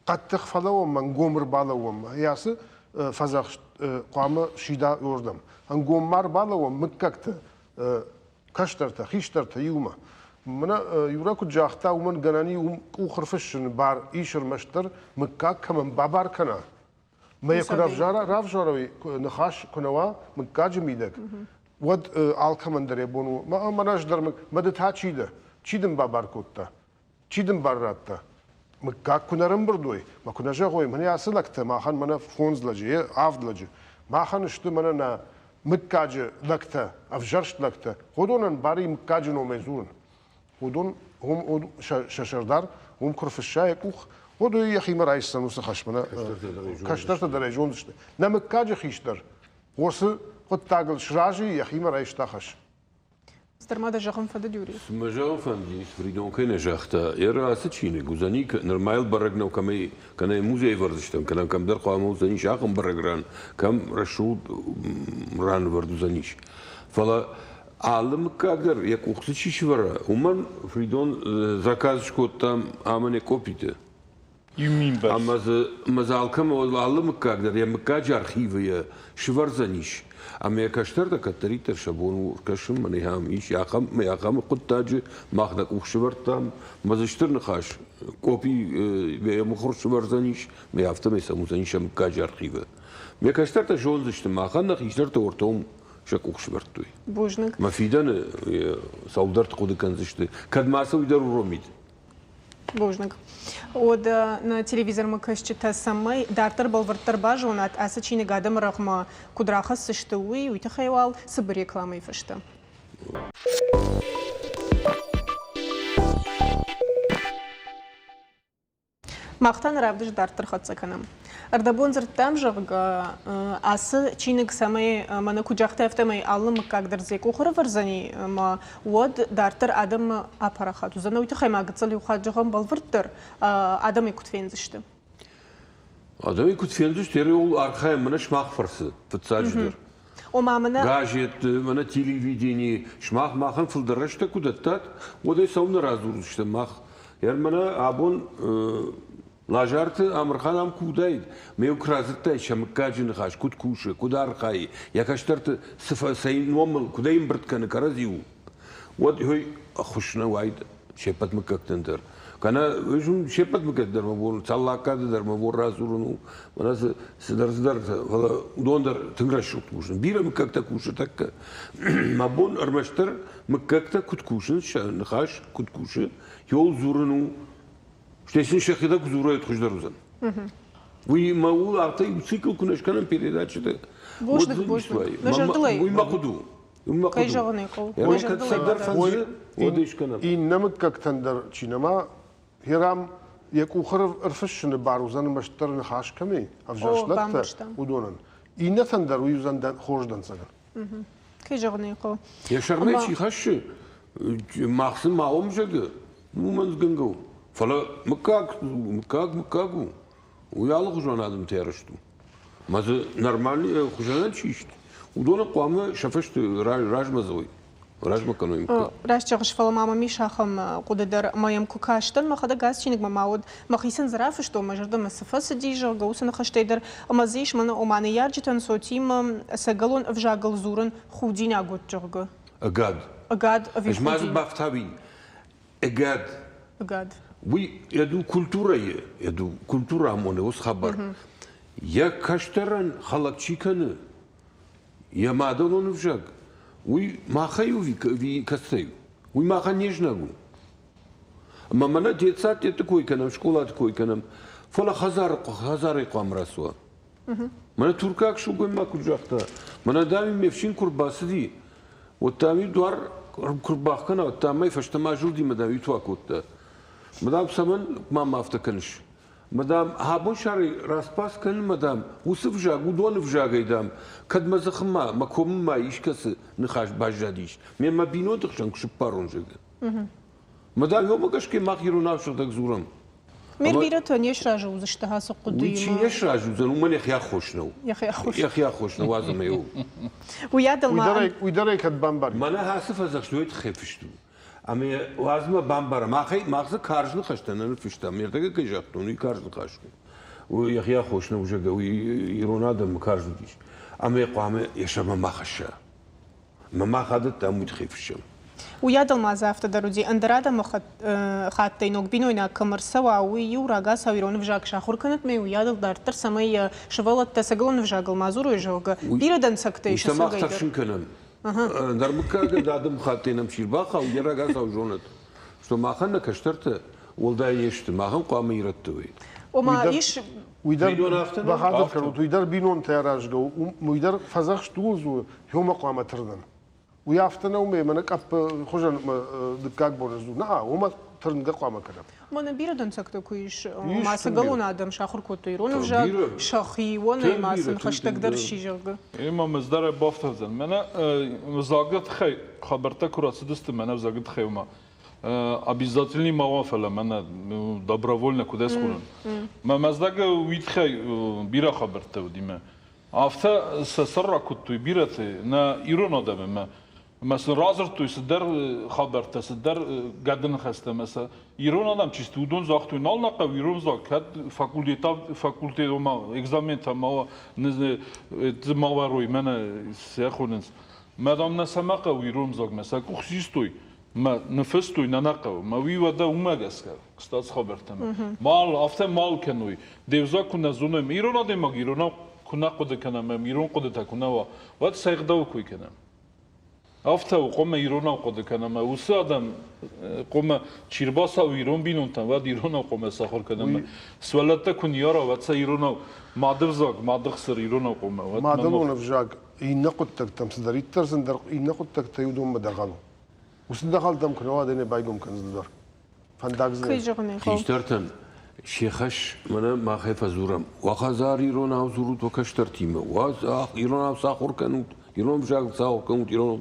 хъӕддых фӕлӕууӕм, ӕнгом ӕрбалӕууӕм. Ацы фӕдзӕхст хъуамӕ сида уырдӕм. Ӕнгом ма ӕрбалӕууӕм мыггӕгты кӕстӕртӕ, хистӕртӕ иумӕ. Мӕнӕ Юра куыд загъта, уымӕн гӕнӕн и уым къух ӕрфыссыны бар ис ӕрмӕстдӕр мыггаг кӕмӕн бабар кӕна. Мӕ йӕ куы равзарой, ныхас куы нӕ уа мыггаджы мидӕг, уӕд алкӕмӕн дӕр йӕ бон у. Мӕнӕ ӕз дӕр, мӕ ды та чи дӕ? Чи дын бабар кодта? Чи дын бар радта? Мыггаг куы нӕ рӕмбырд уой, мӕ куы нӕ зӕгъой, мӕнӕ ацы лӕгтӕ махӕн мӕнӕ фондз лӕджы, е авд лӕджы, махӕн сты мӕнӕ нӕ мыггаджы лӕгтӕ, ӕвзӕрст лӕгтӕ. Уыдонӕн бар и мыггаджы номӕй дзурын. Уыдон уым сӕ сӕрдар уым куы рфысса йӕ къух, уӕд уый йӕхимӕ райсдзӕн уыцы хӕс мӕнӕ кӕстӕртӕ дӕр ӕй зондзысты. Нӕ мыггаджы хистӕр уыцы хъуыддагыл сразы йӕхимӕ райста хӕс. Стыр ма дӕ зӕгъын фӕндыд, Юрий? Цы мӕ зӕгъын фӕндис, Фридон кӕй нӕ загъта, йӕ ацы чиныг уыдзӕни, нырма йыл бӕрӕг нӕу, кӕмӕй, кӕнӕ йӕ музейы ӕвӕрдзыстӕм, кӕнӕ кӕмдӕр хъуамӕ уыдзӕнис ахӕм бӕрӕг ран, кӕм рӕсугъд ран ӕвӕрд уыдзӕнис. Фӕлӕ алы мыггаг дӕр йӕ къухты чи сывӕра, уымӕн Фридон заказ скодта ӕмӕ нӕ къопиты. Иу мин бӕрц. Ӕмӕ дзы, ӕмӕ дзы алкӕмӕ, алы мыггаг дӕр йӕ мыггаджы архивы йӕ сывӕрдзӕнис. Ӕмӕ йӕ кӕстӕртӕ кӕддӕриддӕр сӕ бон у ӕркӕсын, мӕнӕ ахӕм ис, ахӕм, ахӕм хъуыддаджы мах нӕ къух сывӕрдтам. Мӕ дзы стыр ныхас, къопи йӕ мыхуыр сывӕрдзӕнис, мӕ афтӕмӕй сӕм уыдзӕнис сӕ мыггаджы архивы. Мӕ кӕстӕртӕ зондзысты, махӕн нӕ хистӕртӕ ортом сӕ къух сывӕрдтой. Бузныг. Мӕ фидӕны цӕуылдӕрты хъуыды кӕндзысты, кӕд ма сӕ уый дӕр уромид. Бузныг. Уӕдӕ нӕ телевизормӕ кӕсджытӕ цӕмӕй дарддӕр бӕлвырддӕр базонат, ацы чиныг адӕмы рӕгъмӕ куыд рахӕсдзысты, уый, уый тыххӕй уал цыбыр рекламӕйы фӕстӕ. Мах та нӕ равдыст дарддӕр хӕццӕ кӕнӕм. Ӕрдӕбон дзырдтам, зӕгъгӕ, ацы чиныг цӕмӕй, мӕнӕ куыд загътай, афтӕмӕй алы мыггаг дӕр дзы къухы ӕрӕвӕрдзӕни, ӕмӕ уӕд дарддӕр адӕммӕ апарахат уыдзӕн. Уый тыххӕй ма гыццыл иу хатт зӕгъӕм бӕлвырддӕр, адӕмӕй куыд фендзысты. Адӕмӕй куыд фендзысты, ууыл архайӕм мӕнӕ сымах фӕрцы, фыццаджыдӕр. Ома мӕнӕ газетты, мӕнӕ телевиденийы, сымах махӕн фылдӕр рӕстӕг куы дӕттат, уӕд ӕй цӕуылнӕ радзурдзыстӕм мах? Мӕнӕ абон Лазарты Амырхан ам куы уыдаид, ме куы радзырдтаид сӕ мыггаджы ныхас, куыд кусы, куыд архайы, йӕ кӕстӕрты цы цӕй номыл, куыд ӕй ӕмбырд кӕны кӕрӕдзиуыл, уӕд уый ӕххуыс нӕ уаид се ппӕт мыггӕгтӕн дӕр. Кӕнӕ се ппӕт мыггӕгты дӕр мӕ бон, Цӕллагкады дӕр мӕ бон радзурын у, мӕнӕ дзы цыдӕр-цыдӕртӕ, фӕлӕ уыдон дӕр тынг рӕсугъд кусынц. Бирӕ мыггӕгтӕ кусы тӕккӕ. Мӕ бон ӕрмӕстдӕр мыггӕгтӕ куыд кусынц, сӕ ныхас куыд кусы, иуыл дзурын у. Стӕй сын сӕхи дӕр куы дзурой, хуыздӕр уыдзӕн. Уый мӕ ууыл афтӕ иу цикл куы нӕ скӕнӕм передачӕты, Бузныг, бузныг. Мӕ зӕрдыл ӕй Уый мӕ хъуыды у. Кӕй зӕгъын ӕй хъӕуы. Иннӕ мыггӕгтӕн дӕр чи нӕма Хирам йӕ къухы ӕрфыссыны бар уыдзӕн ӕрмӕстдӕр ныхас кӕм и, ӕвзӕрст лӕгтӕ, уыдонӕн. Иннӕтӕн дӕр уый уыдзӕн хорз дӕнцӕгӕн. Кӕй зӕгъын ӕй хъӕуы. Йӕ сӕрмӕ чи хӕссы, мах сын ма уӕм зӕгъы, уымӕн гӕнгӕ у. Фӕлӕ мыггаг, мыггаг мыггаг у. Уый алыхуызон адӕмтӕ арӕзт у. Мӕ дзы нормальный хуызӕнӕн чи сты, уыдоны хъуамӕ сӕ фӕсты размӕ дзой, размӕ кӕной. Раст зӕгъыс, фӕлӕ ма мӕм ис ахӕм хъуыды дӕр, ӕмӕ йӕм куы кастӕн, мӕхӕдӕг ацы чиныгмӕ ма уыд, мӕхицӕн дзы рафыстон, мӕ зӕрдӕмӕ цы фӕцыди, зӕгъгӕ, уыцы ныхӕстӕй дӕр, ӕмӕ дзы ис мӕнӕ, ома ныййарджытӕн цотимӕ ӕцӕгӕлон ӕвзагыл дзурын худинаг уыд, зӕгъгӕ. Ӕгад. Ӕгад ӕви Ӕз ма дзы бафтауин, ӕгад. Ӕгад. Уый йӕд у культурӕйы, йӕд у культурӕ амоны уыцы хабар. Йӕ кӕстӕрӕн хӕлӕг чи кӕны, йӕ мадӕлон ӕвзаг, уый махӕй у ӕви кӕцӕй у? Уый махӕн не знаг у. Ӕмӕ мӕнӕ детсадтӕты кой кӕнӕм, скъолаты кой кӕнӕм, фӕлӕ хӕдзары, хӕдзарӕй хъуамӕ рацуа. Мӕнӕ туркаг сылгоймаг куыд загъта, мӕнӕ дам ме фсин куы рбацыди, уӕд дам дуар куы рбахгӕна, уӕд дам ӕй фӕстӕмӕ зылди мӕ дам туа кодта. Мадам, цӕмӕн мӕм афтӕ кӕныс? Мадам, абонсарӕй распас кӕнын, мадам, уыцы взаг, уыдоны взагӕй, дам, кӕд мӕ дзыхы ма, мӕ комы ма искӕцы ныхас баззадис, ме мӕ бинонты хсӕн куы сыппарон, зӕгъгӕ. Мадам, уымӕ гӕсгӕ мах иронау сыгъдӕг дзурӕм. Мир бирӕтӕ не сразы уыдзысты ацы хъуыдыимӕ. Уый чи не сразы уыдзӕн, уымӕн йӕхи аххос нӕу. Йӕхи аххос. Йӕхи аххос нӕ уадзӕм ӕй. Уый адыл ма... Уый дӕр ӕй кӕд бамбарид. Мӕнӕ ацы фӕдзӕхст уый тыххӕй фыст у. Ӕмӕ уадз мӕ бамбара. Махӕй, мах дзы карз ныхӕстӕ нӕ ныффыстам. Ме рдӕгӕй кӕй загътон, уый карз ныхас у. Уый йӕхи аххос нӕу, зӕгъгӕ, уый ирон адӕмы карз уыдис. Ӕмӕ хъуамӕ йӕ сӕрмӕ ма хӕсса. Мӕ мах адӕттам уый тыххӕй фыссӕм. Уыйадыл ма дзы афтӕ дӕр уыди, ӕндӕр адӕмы хаттӕй ног бинойнаг кӕм ӕрцӕуа, уый-иу рагацау ирон ӕвзаг сахуыр кӕнӕд ӕмӕ уыйадыл дарддӕр, цӕмӕй йӕ сывӕллӕттӕ ӕцӕгӕлон ӕвзагыл ма дзурой, зӕгъгӕ, бирӕ дӕнцӕгтӕ ис Уый мах тӕрсын кӕнӕм. Ӕндӕр мыггагӕн адӕмыхаттӕй нӕм чи рбахауд, йӕ рагацау зонӕд, что махӕн нӕ кӕстӕртӕ уӕлдай не сты, махӕн хъуамӕ ирӕтты уой. Ома ис уый дӕр бахатыр кӕнут, уый дӕр бинонтӕ аразгӕ у, уый дӕр фӕдзӕхст ууыл дзуры, уымӕ хъуамӕ тырнӕм. Уый афтӕ нӕу, мӕнӕ къӕппы хуызӕн дыккаг бон ӕздзур. Нӕ, уымӕ тырнгӕ хъуамӕ кӕнӕм. Мӕнӕ бирӕ дӕнцӕгтӕ куы ис, ма ӕцӕгӕлон адӕм сахуыр кодтой ирон ӕвзаг, сӕхионӕй ма сын хӕстӕгдӕр сси, зӕгъгӕ. Ӕмӕ мӕ ӕз бафтаудзӕн. Мӕнӕ взагы тыххӕй хабӕрттӕ куы рацыдысты, мӕнӕ взагы тыххӕй ма обязательный ма уа, фӕлӕ мӕнӕ добровольно куыд ӕсхонын. Мӕ Мӕздӕгы уый тыххӕй бирӕ хабӕрттӕ уыди мӕ. Афтӕ сӕ сӕр ракодтой бирӕты нӕ ирон адӕмы ӕмӕ сын радзырдтой цыдӕр хабӕрттӕ, цыдӕр гӕды ныхӕстӕ ӕмӕ сӕ ирон адӕм чи сты, уыдон загътой, нал нӕ хъӕуы ирон взаг, кӕд факультет, факультет ома экзаментӕ ма ма уарой, мӕнӕ сӕ хонынц. Мӕ дам нӕ цӕмӕ хъӕуы ирон взагмӕ, сӕ къух систой, мӕ ныффыстой, нӕ нӕ хъӕуы. Мӕ уый уӕдӕ уымӕ гӕсгӕ кстати хабӕрттӕм. Мал, афтӕ мал кӕной. Де взаг куы нӕ зонӕм, ирон адӕймаг иронау куы нӕ хъуыды кӕнӕм, ӕмӕ ирон хъуыдытӕ куы нӕ уа, уӕд цӕй ӕгъдауы кой кӕнӕм? Афтӕ у, хъуамӕ иронау хъуыды кӕнӕм, ӕмӕ уыцы адӕм хъуамӕ чи рбацӕуы ирон бинонтӕм, уӕд иронау хъуамӕ сахуыр кӕнӕм. Сывӕллӕттӕ куы ныййара, уӕд сӕ иронау мады взаг, мады хсыр иронау хъуамӕ. Уӕд Мадӕлон ӕвзаг иннӕ хъуыддӕгтӕм цыдӕриддӕр зындӕр иннӕ хъуыддӕгтӕй уыдонмӕ дӕгъӕл у. Уыцы дӕгъӕл дӕм куы нӕ уа, дӕ не байгом кӕндзӕн дӕр. Фӕндаг дзы. Кӕй зӕгъын ӕй хъӕуы. Хистӕртӕн Се хӕс мӕнӕ махӕй фӕдзурӕм. Уӕ хӕдзар иронау дзурут уӕ кӕстӕртимӕ, уӕ иронау сахуыр кӕнут, ирон ӕвзагыл сахуыр кӕнут, ирон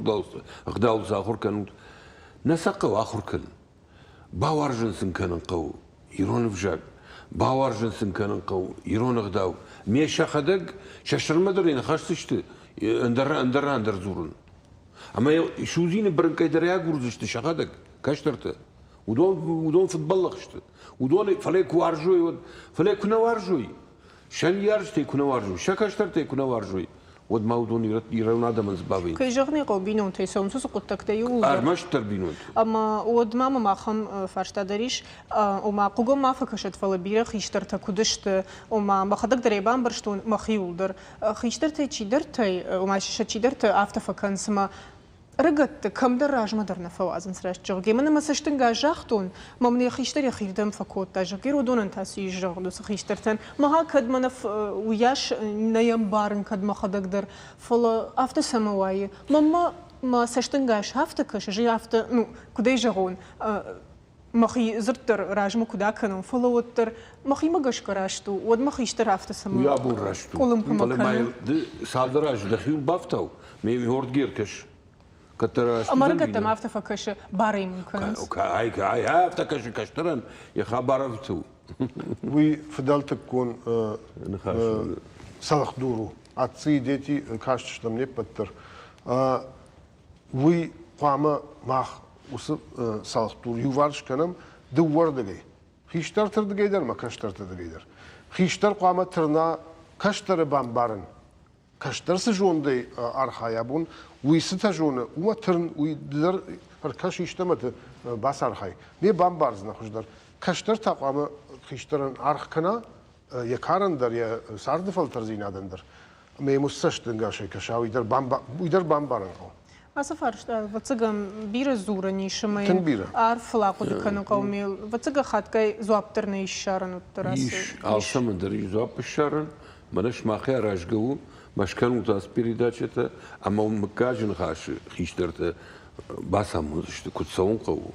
ӕгъдауыл сахуыр кӕнут. Нӕ сӕ хъӕуы ахуыр кӕнын. Бауарзын сын кӕнын хъӕуы ирон ӕвзаг, бауарзын сын кӕнын хъӕуы ирон ӕгъдау. Ме сӕхӕдӕг сӕ сӕрмӕ дӕр не хӕсдзысты ӕндӕр ӕндӕр ӕндӕр дзурын. Ӕмӕ судзины бырынкъӕй дӕр агурдзысты сӕхӕдӕг, кӕстӕртӕ. Уыдон, уыдон фыдбӕллӕх сты. Уыдон, фӕлӕ куы уарзой, уӕд, фӕлӕ куы нӕ уарзой, сӕ ныййарджытӕй куы нӕ уарзой, сӕ кӕстӕртӕй куы нӕ уарзой, уӕд ма уыдон ирон адӕмӕн цы бавӕййынц? Кӕй зӕгъын ӕй хъӕуы, бинонтӕй цӕуынц уыцы хъуыддӕгтӕ иууылдӕр. Ӕрмӕстдӕр бинонтӕ. Ӕмӕ уӕд ма мӕм ахӕм фарста дӕр ис, ома хъугом ма фӕкӕсӕд, фӕлӕ бирӕ хистӕртӕ куыд сты, ома мӕхӕдӕг дӕр ӕй бамбӕрстон мӕхиуыл дӕр. Хистӕртӕй чидӕртӕй, ома сӕ чидӕртӕ афтӕ фӕкӕнынц, цыма ӕрыгӕтты кӕмдӕр размӕ дӕр нӕ фӕуадзынц раст зӕгъгӕ. Мӕнӕ мӕ цӕстӕнгас загътон, мӕ мын йӕ хистӕр йӕхирдӕм фӕкодта, зӕгъгӕ, уыдонӕн та цы ис зӕгъын уыцы хистӕртӕн. Мӕгъа, кӕд мӕнӕ уыйас нӕ ӕмбарын, кӕд мӕхӕдӕг дӕр, фӕлӕ афтӕ цӕмӕ уайы? Мӕнмӕ мӕ цӕстӕнгас афтӕ кӕсы, зӕгъ, афтӕ, ну, куыд ӕй зӕгъон, мӕхи дзырд дӕр размӕ куыд акӕнон, фӕлӕ уӕддӕр мӕхимӕ гӕсгӕ раст у, уӕд мӕ хистӕр афтӕ цӕмӕ Уый абон раст у. къуылымпымӕ Фӕлӕ ма кӕны. йыл ды цалдӕр азы дӕхиуыл бафтау, ме мхордгер кӕс. Кӕддӕр раст Ӕмӕ уыдзӕн ӕрыгӕттӕм видӕ. афтӕ фӕкӕсы, барӕй мын кӕнынц. Ай, ай, афтӕ кӕсы кӕстӕрӕн, йӕ хабар ӕфты у. Уый фыдӕлтыккон Ныхас. цӕлхдур у. Отцы и дети кастыстӕм не ппӕт дӕр. Уый хъуамӕ мах уыцы цӕлхдур иуварс кӕнӕм дыууӕрдыгӕй. Хистӕртырдыгӕй дӕр ӕмӕ кӕстӕртырдыгӕй дӕр. Хистӕр хъуамӕ тырна кӕстӕры бамбарын. Кӕстӕр цы зондӕй архайа абон, уый цытӕ зоны, уымӕ тырн, уый дӕр ӕркӕс истӕмӕты бацархай. Не бамбардзынӕ хуыздӕр. Кӕстӕр та хъуамӕ хистӕрӕн аргъ кӕна, йӕ карӕн дӕр, йӕ царды фӕлтӕрдзинадӕн дӕр. Ӕмӕ йӕм уыцы цӕстӕнгасӕй кӕса, уый дӕр, уый дӕр бамбарын хъӕуы. Ацы фарста, ӕвӕццӕгӕн, бирӕ дзурӕн ис ӕмӕ Тынг бирӕ. арф ахъуыды кӕнын хъӕуы. Ме ӕвӕццӕгӕн, хатгай дзуапп дӕр нӕ ис ссарын уӕддӕр ацы. Ис, алцӕмӕн дӕр ис дзуапп ссарӕн. Мӕнӕ сымахӕй аразгӕ у, мӕ скӕнут ацы передачӕтӕ ӕмӕ уын мыггаджы ныхасы хистӕртӕ бацамондзысты, куыд цӕуын хъӕуы.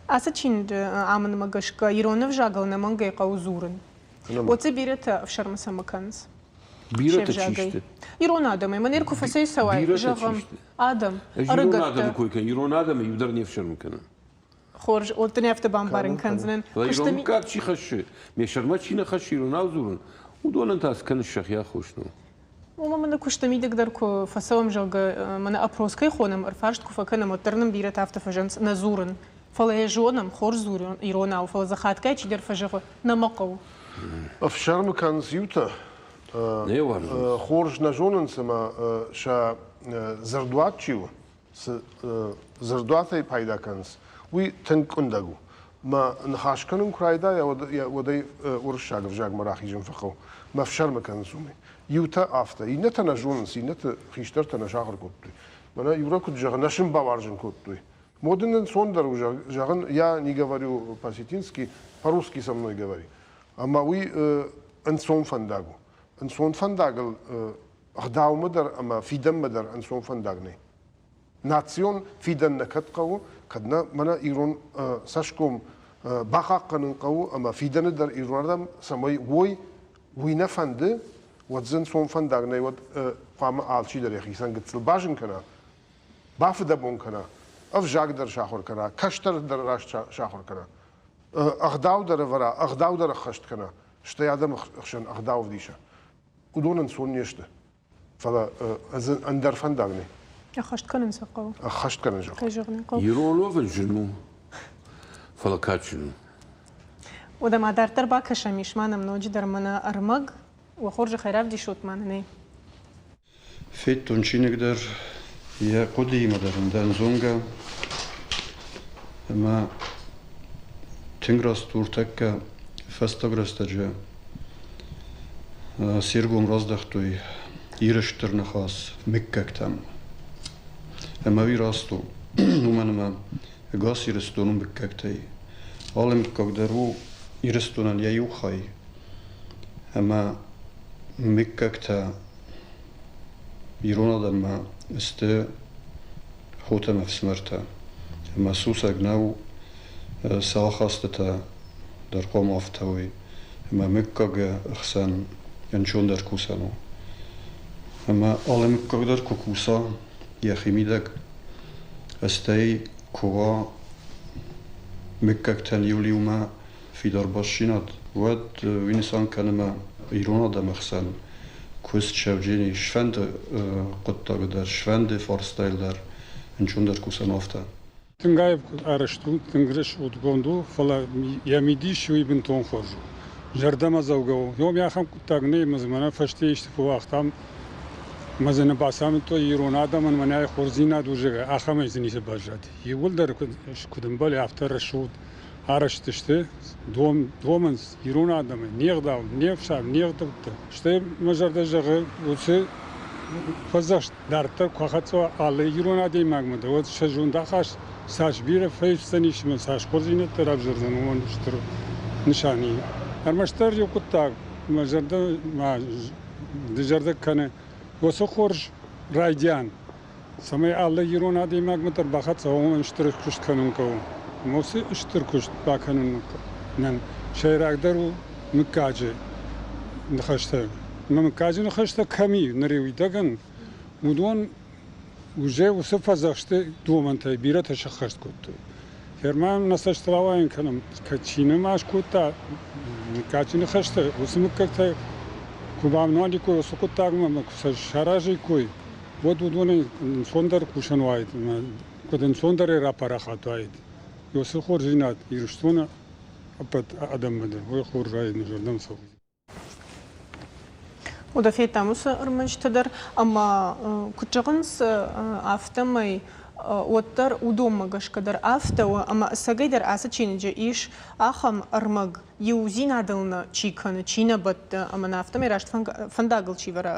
Ацы чиныджы амындмӕ гӕсгӕ ирон ӕвзагыл ӕнӕмӕнгӕй хъӕуы дзурын. Уӕд дзы бирӕтӕ ӕфсӕрмы цӕмӕ кӕнынц? Бирӕтӕ чи сты? Ирон адӕмӕй. Мӕнӕ куы фӕцӕйцӕуай, зӕгъӕм, адӕм, Ӕз ирон адӕмы кой кӕнын, ирон адӕмы иу дӕр не фсӕрмы кӕны. Хорз, уӕд дын афтӕ бамбарын кӕндзынӕн. Фӕлӕ ирон мыггаг чи хӕссы, ме сӕрмӕ чи нӕ хӕссы иронау дзурын, уыдонӕн та цы кӕныс сӕхи аххос нӕу. Уымӕ мӕнӕ куысты мидӕг дӕр куы фӕцӕуӕм, зӕгъгӕ, мӕнӕ опрос кӕй хонӕм, ӕрфарст куы фӕкӕнӕм, уӕддӕр нын бирӕтӕ афтӕ фӕзӕгъынц, нӕ дзурын. Фӕлӕ йӕ зонӕм, хорз дзурын иронау, фӕлӕ дзы хатгай чидӕр фӕзӕгъы, нӕ мӕ хъӕуы. Ӕфсӕрмы кӕнынц иутӕ, хорз нӕ зонынц ӕмӕ сӕ дзырдуат чи у, цы дзырдуатӕй пайда кӕнынц, уый тынг къуындӕг у. Мӕ ныхас кӕнын куы райдайа, уӕд ӕй уырыссаг ӕвзагмӕ рахизын фӕхъӕуы. Мӕ ӕфсӕрмы кӕнынц уымӕй. Иутӕ афтӕ, иннӕтӕ нӕ зонынц, иннӕты хистӕртӕ нӕ сахуыр кодтой. Мӕнӕ Юра куыд зӕгъы, нӕ сын бауарзын кодтой. Модын ӕнцондӕр у зӕгъын, я не говорю по-осетински, по-русски со мной говори. Ӕмӕ уый ӕнцон фӕндаг у. Ӕнцон фӕндагыл ӕгъдаумӕ дӕр ӕмӕ фидӕнмӕ дӕр ӕнцон фӕндаг нӕй. Национ фидӕн нӕ кӕд хъӕуы, кӕд нӕ мӕнӕ ирон цӕсгом бахъахъхъӕнын хъӕуы ӕмӕ фидӕны дӕр ирон адӕм цӕмӕй уой, уый нӕ фӕнды, уӕд дзы ӕнцон фӕндаг нӕй, уӕд хъуамӕ алчидӕр йӕхицӕн гыццыл базын кӕна, бафыдӕбон кӕна, ӕвзаг дӕр сахуыр кӕна, кӕстӕр дӕр раст сахуыр кӕна, ӕгъдау дӕр ӕвӕра, ӕгъдау дӕр ӕххӕст кӕна, стӕй адӕмы хсӕн ӕгъдау ӕвдиса. Уыдон ӕнцон не сты, фӕлӕ ӕз ӕндӕр фӕндаг нӕй. Ӕххӕст кӕнын сӕ хъӕуы. Ӕххӕст кӕнын сӕ хъӕуы. Ирон уӕвын зын у, фӕлӕ кадджын у. Уӕдӕ ма дарддӕр бакӕсӕм, ис ма нӕм ноджыдӕр мӕнӕ ӕрмӕг. Уӕ хорзӕхӕй равдисут ма нын ӕй. Федтон чиныг дӕр, йӕ хъуыдыимӕ дӕр ын дӕн зонгӕ. Ӕмӕ тынг раст у ӕртӕккӕ фӕстаг рӕстӕджы се ргом раздӕхтой Иры Стыр Ныхас мыггӕгтӕм. Ӕмӕ уый раст у, уымӕн ӕмӕ ӕгас Ирыстоны мыггӕгтӕй алы мыггаг дӕр у Ирыстонӕн йӕ иу хай. Ӕмӕ мыггӕгтӕ ирон адӕммӕ сты хотӕ ӕмӕ ӕфсымӕртӕ. Ӕмӕ сусӕг нӕу, сӕ ахастытӕ дӕр хъуамӕ афтӕ уой. Ӕмӕ мыггагы ӕхсӕн ӕнцондӕр кусӕн у. Ӕмӕ алы мыггаг дӕр куы куса йӕхимидӕг, стӕй куы уа мыггӕгтӕн иу иумӕ фидар бастдзинад, уӕд уый нысан кӕны мӕ ирон адӕмы хсӕн куыст сӕвджени сфӕнды хъуыддаг дӕр, сфӕнды фарстайыл дӕр ӕнцондӕр кусӕн афтӕ. Тынг аив арӕзт у, тынг рӕсугъдгонд у, фӕлӕ йӕ мидис уый бынтон хорз у. Зӕрдӕмӕдзӕугӕ у. Йом ахӕм хъуыддаг нӕй, ӕмӕ дзы мӕнӕ фӕсте исты куы уагътам, ӕмӕ дзы нӕ бацамыдтой ирон адӕмӕн мӕнӕй хорздзинад у, зӕгъгӕ, ахӕмӕй дзы ницы баззад. Иууылдӕр куыд ӕмбӕлы, афтӕ рӕсугъд арӕзт сты, домынц ирон адӕмы не гъдау, не фсарм, не гъдӕуттӕ. Стӕй мӕ зӕрдӕ зӕгъы, уыцы фӕдзӕхст дарддӕр куы ахӕццӕ уа алы ирон адӕймагмӕ дӕр, уӕд сӕ зондахаст цас бирӕ фӕивдзӕнис ӕмӕ цас хорздзинӕдтӕ равзӕрдзӕн, уымӕн стыр нысан и. Ӕрмӕстдӕр иу хъуыддаг мӕ зӕрдӕ ма дызӕрдыг кӕны, уыцы хорз райдиан, цӕмӕй алы ирон адӕймагмӕ дӕр бахӕццӕ уа, уымӕн стыр куыст кӕнын хъӕуы. Ӕмӕ уыцы стыр куыст бакӕнынӕн сӕйрагдӕр у мыггаджы ныхӕстӕ. Ӕмӕ мыггаджы ныхӕстӕ кӕм и ныридӕгӕн, уыдон уже уыцы фӕдзӕхсты домӕнтӕй бирӕтӕ сӕххӕст кодтой. Фермӕ нӕ цӕстыл ауайын кӕнӕм, кӕд чи нӕма скодта мыггаджы ныхӕстӕ, уыцы мыггӕгтӕ куы бавналиккой уыцы хъуыддагмӕ ӕмӕ куы сӕ саразиккой, уӕд уыдонӕй ӕнцондӕр кусӕн уаид ӕмӕ куыд ӕнцондӕрӕй рапарахат уаид. Уыцы хорздзинад Ирыстоны ӕппӕт адӕммӕ дӕр уый хорз уаид, мӕ зӕрдӕмӕ цӕуы. Уыдон федтам уыцы ӕрмӕджытӕ дӕр ӕмӕ куыд зӕгъынц, афтӕмӕй уӕддӕр уыдонмӕ гӕсгӕ дӕр афтӕ у, ӕмӕ ӕцӕгӕйдӕр ацы чиныджы ис ахӕм ӕрмӕг, иудзинадыл нӕ чи кӕны, чи нӕ бӕтты ӕмӕ нӕ афтӕмӕй раст фӕндагыл чи вӕры,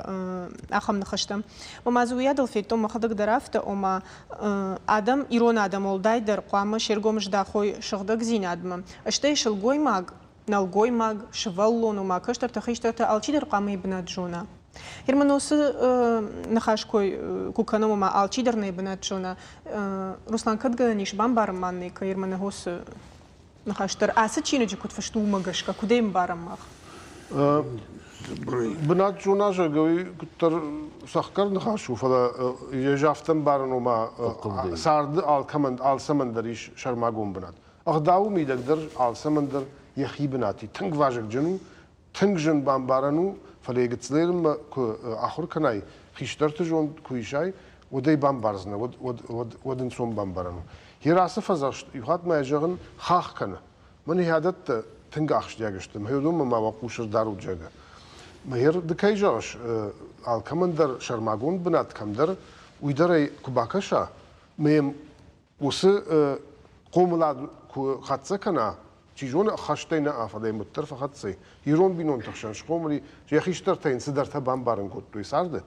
ахӕм ныхӕстӕ. Ома дзы уыйадыл федтон мӕхӕдӕг дӕр афтӕ, ома адӕм, ирон адӕм уӕлдайдӕр хъуамӕ се ргом здахой сыгъдӕгдзинадмӕ, стӕй сылгоймаг, нӕлгоймаг, сывӕллон, ома кӕстӕртӕ, хистӕртӕ алчидӕр хъуамӕ йӕ бынат зона. Германосы ныхас кой куы кӕнӕм, ома алчидӕр нӕ бынат зона. Руслан, кӕд гӕнӕн ис бамбарын ма нӕ, кӕй Ерманогосы ныхас дӕр ацы чиныджы куыд фыст у, уымӕ гӕсгӕ, куыд ӕй ӕмбарӕм мах? Бынат зона, зӕгъгӕ, уый куыддӕр цӕхгӕр ныхас у, фӕлӕ йӕ афтӕ ӕмбарын, ома царды алкӕмӕн, алцӕмӕн дӕр ис сӕрмагонд бынат. Ӕгъдауы мидӕг дӕр алцӕмӕн дӕр йӕхи бынат и. Тынг вазыгджын у, тынг зын бамбарӕн у, фӕлӕ йӕ гыццылӕй куы ахуыр кӕнай, хистӕрты зонд куы исай, уӕд ӕй бамбардзынӕ, уӕд, уӕд, уӕд, уӕд ӕнцон бамбарӕн у. Йе ацы фӕдзӕхст иухатт ма йӕ зӕгъын хахх кӕны. Мӕн йӕ тынг ахсджиаг сты, мӕ уыдонмӕ ма уӕ хъус ӕрдарут, зӕгъгӕ. Мӕ ды кӕй зӕгъыс, алкӕмӕн дӕр сӕрмагонд бынат кӕмдӕр, уый дӕр ӕй куы бакӕса, мӕ йӕм уыцы хъомылад куы хӕццӕ кӕна, чи зоны, ӕххӕстӕй нӕ, фӕлӕ йӕм уӕддӕр фӕхӕццӕ. Ирон бинонты хсӕн схъомыл и, йӕ хистӕртӕ йын цыдӕртӕ бамбарын кодтой царды.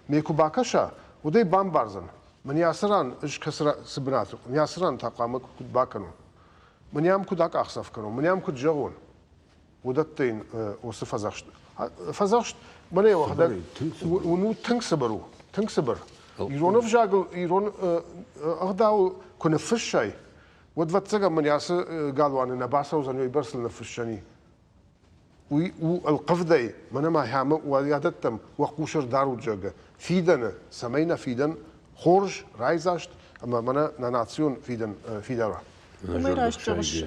Ме куы бакӕса, уӕд ӕй бамбардзӕн. Мӕн ацы ран ӕз кӕцы цы бынаты, мӕ ацы ран та хъуамӕ куыд бакӕнон? Мӕн ам куыд акъахдзӕф кӕнон? Мӕн ам куыд зӕгъон? Уыдӕттӕ йын уыцы фӕдзӕхст. Фӕдзӕхст мӕнӕ йӕхӕдӕг уын у тынг цыбыр у, тынг цыбыр. Ирон ӕвзагыл, ирон ӕгъдауыл куы ныффыссай, уӕд, ӕвӕццӕгӕн, мын ацы галуаны нӕ бацӕудзӕн, уыйбӕрц ыл ныффыссӕни. Уый у ӕлхъывдӕй, мӕнӕ ма ахӕмы уӕлӕдӕттӕм уӕ хъус ӕрдарут, зӕгъгӕ, фидӕны, цӕмӕй нӕ фидӕн хорз, райдзаст ӕмӕ мӕнӕ нӕ национ фидӕн фидар уа. Уымӕй раст зӕгъыс,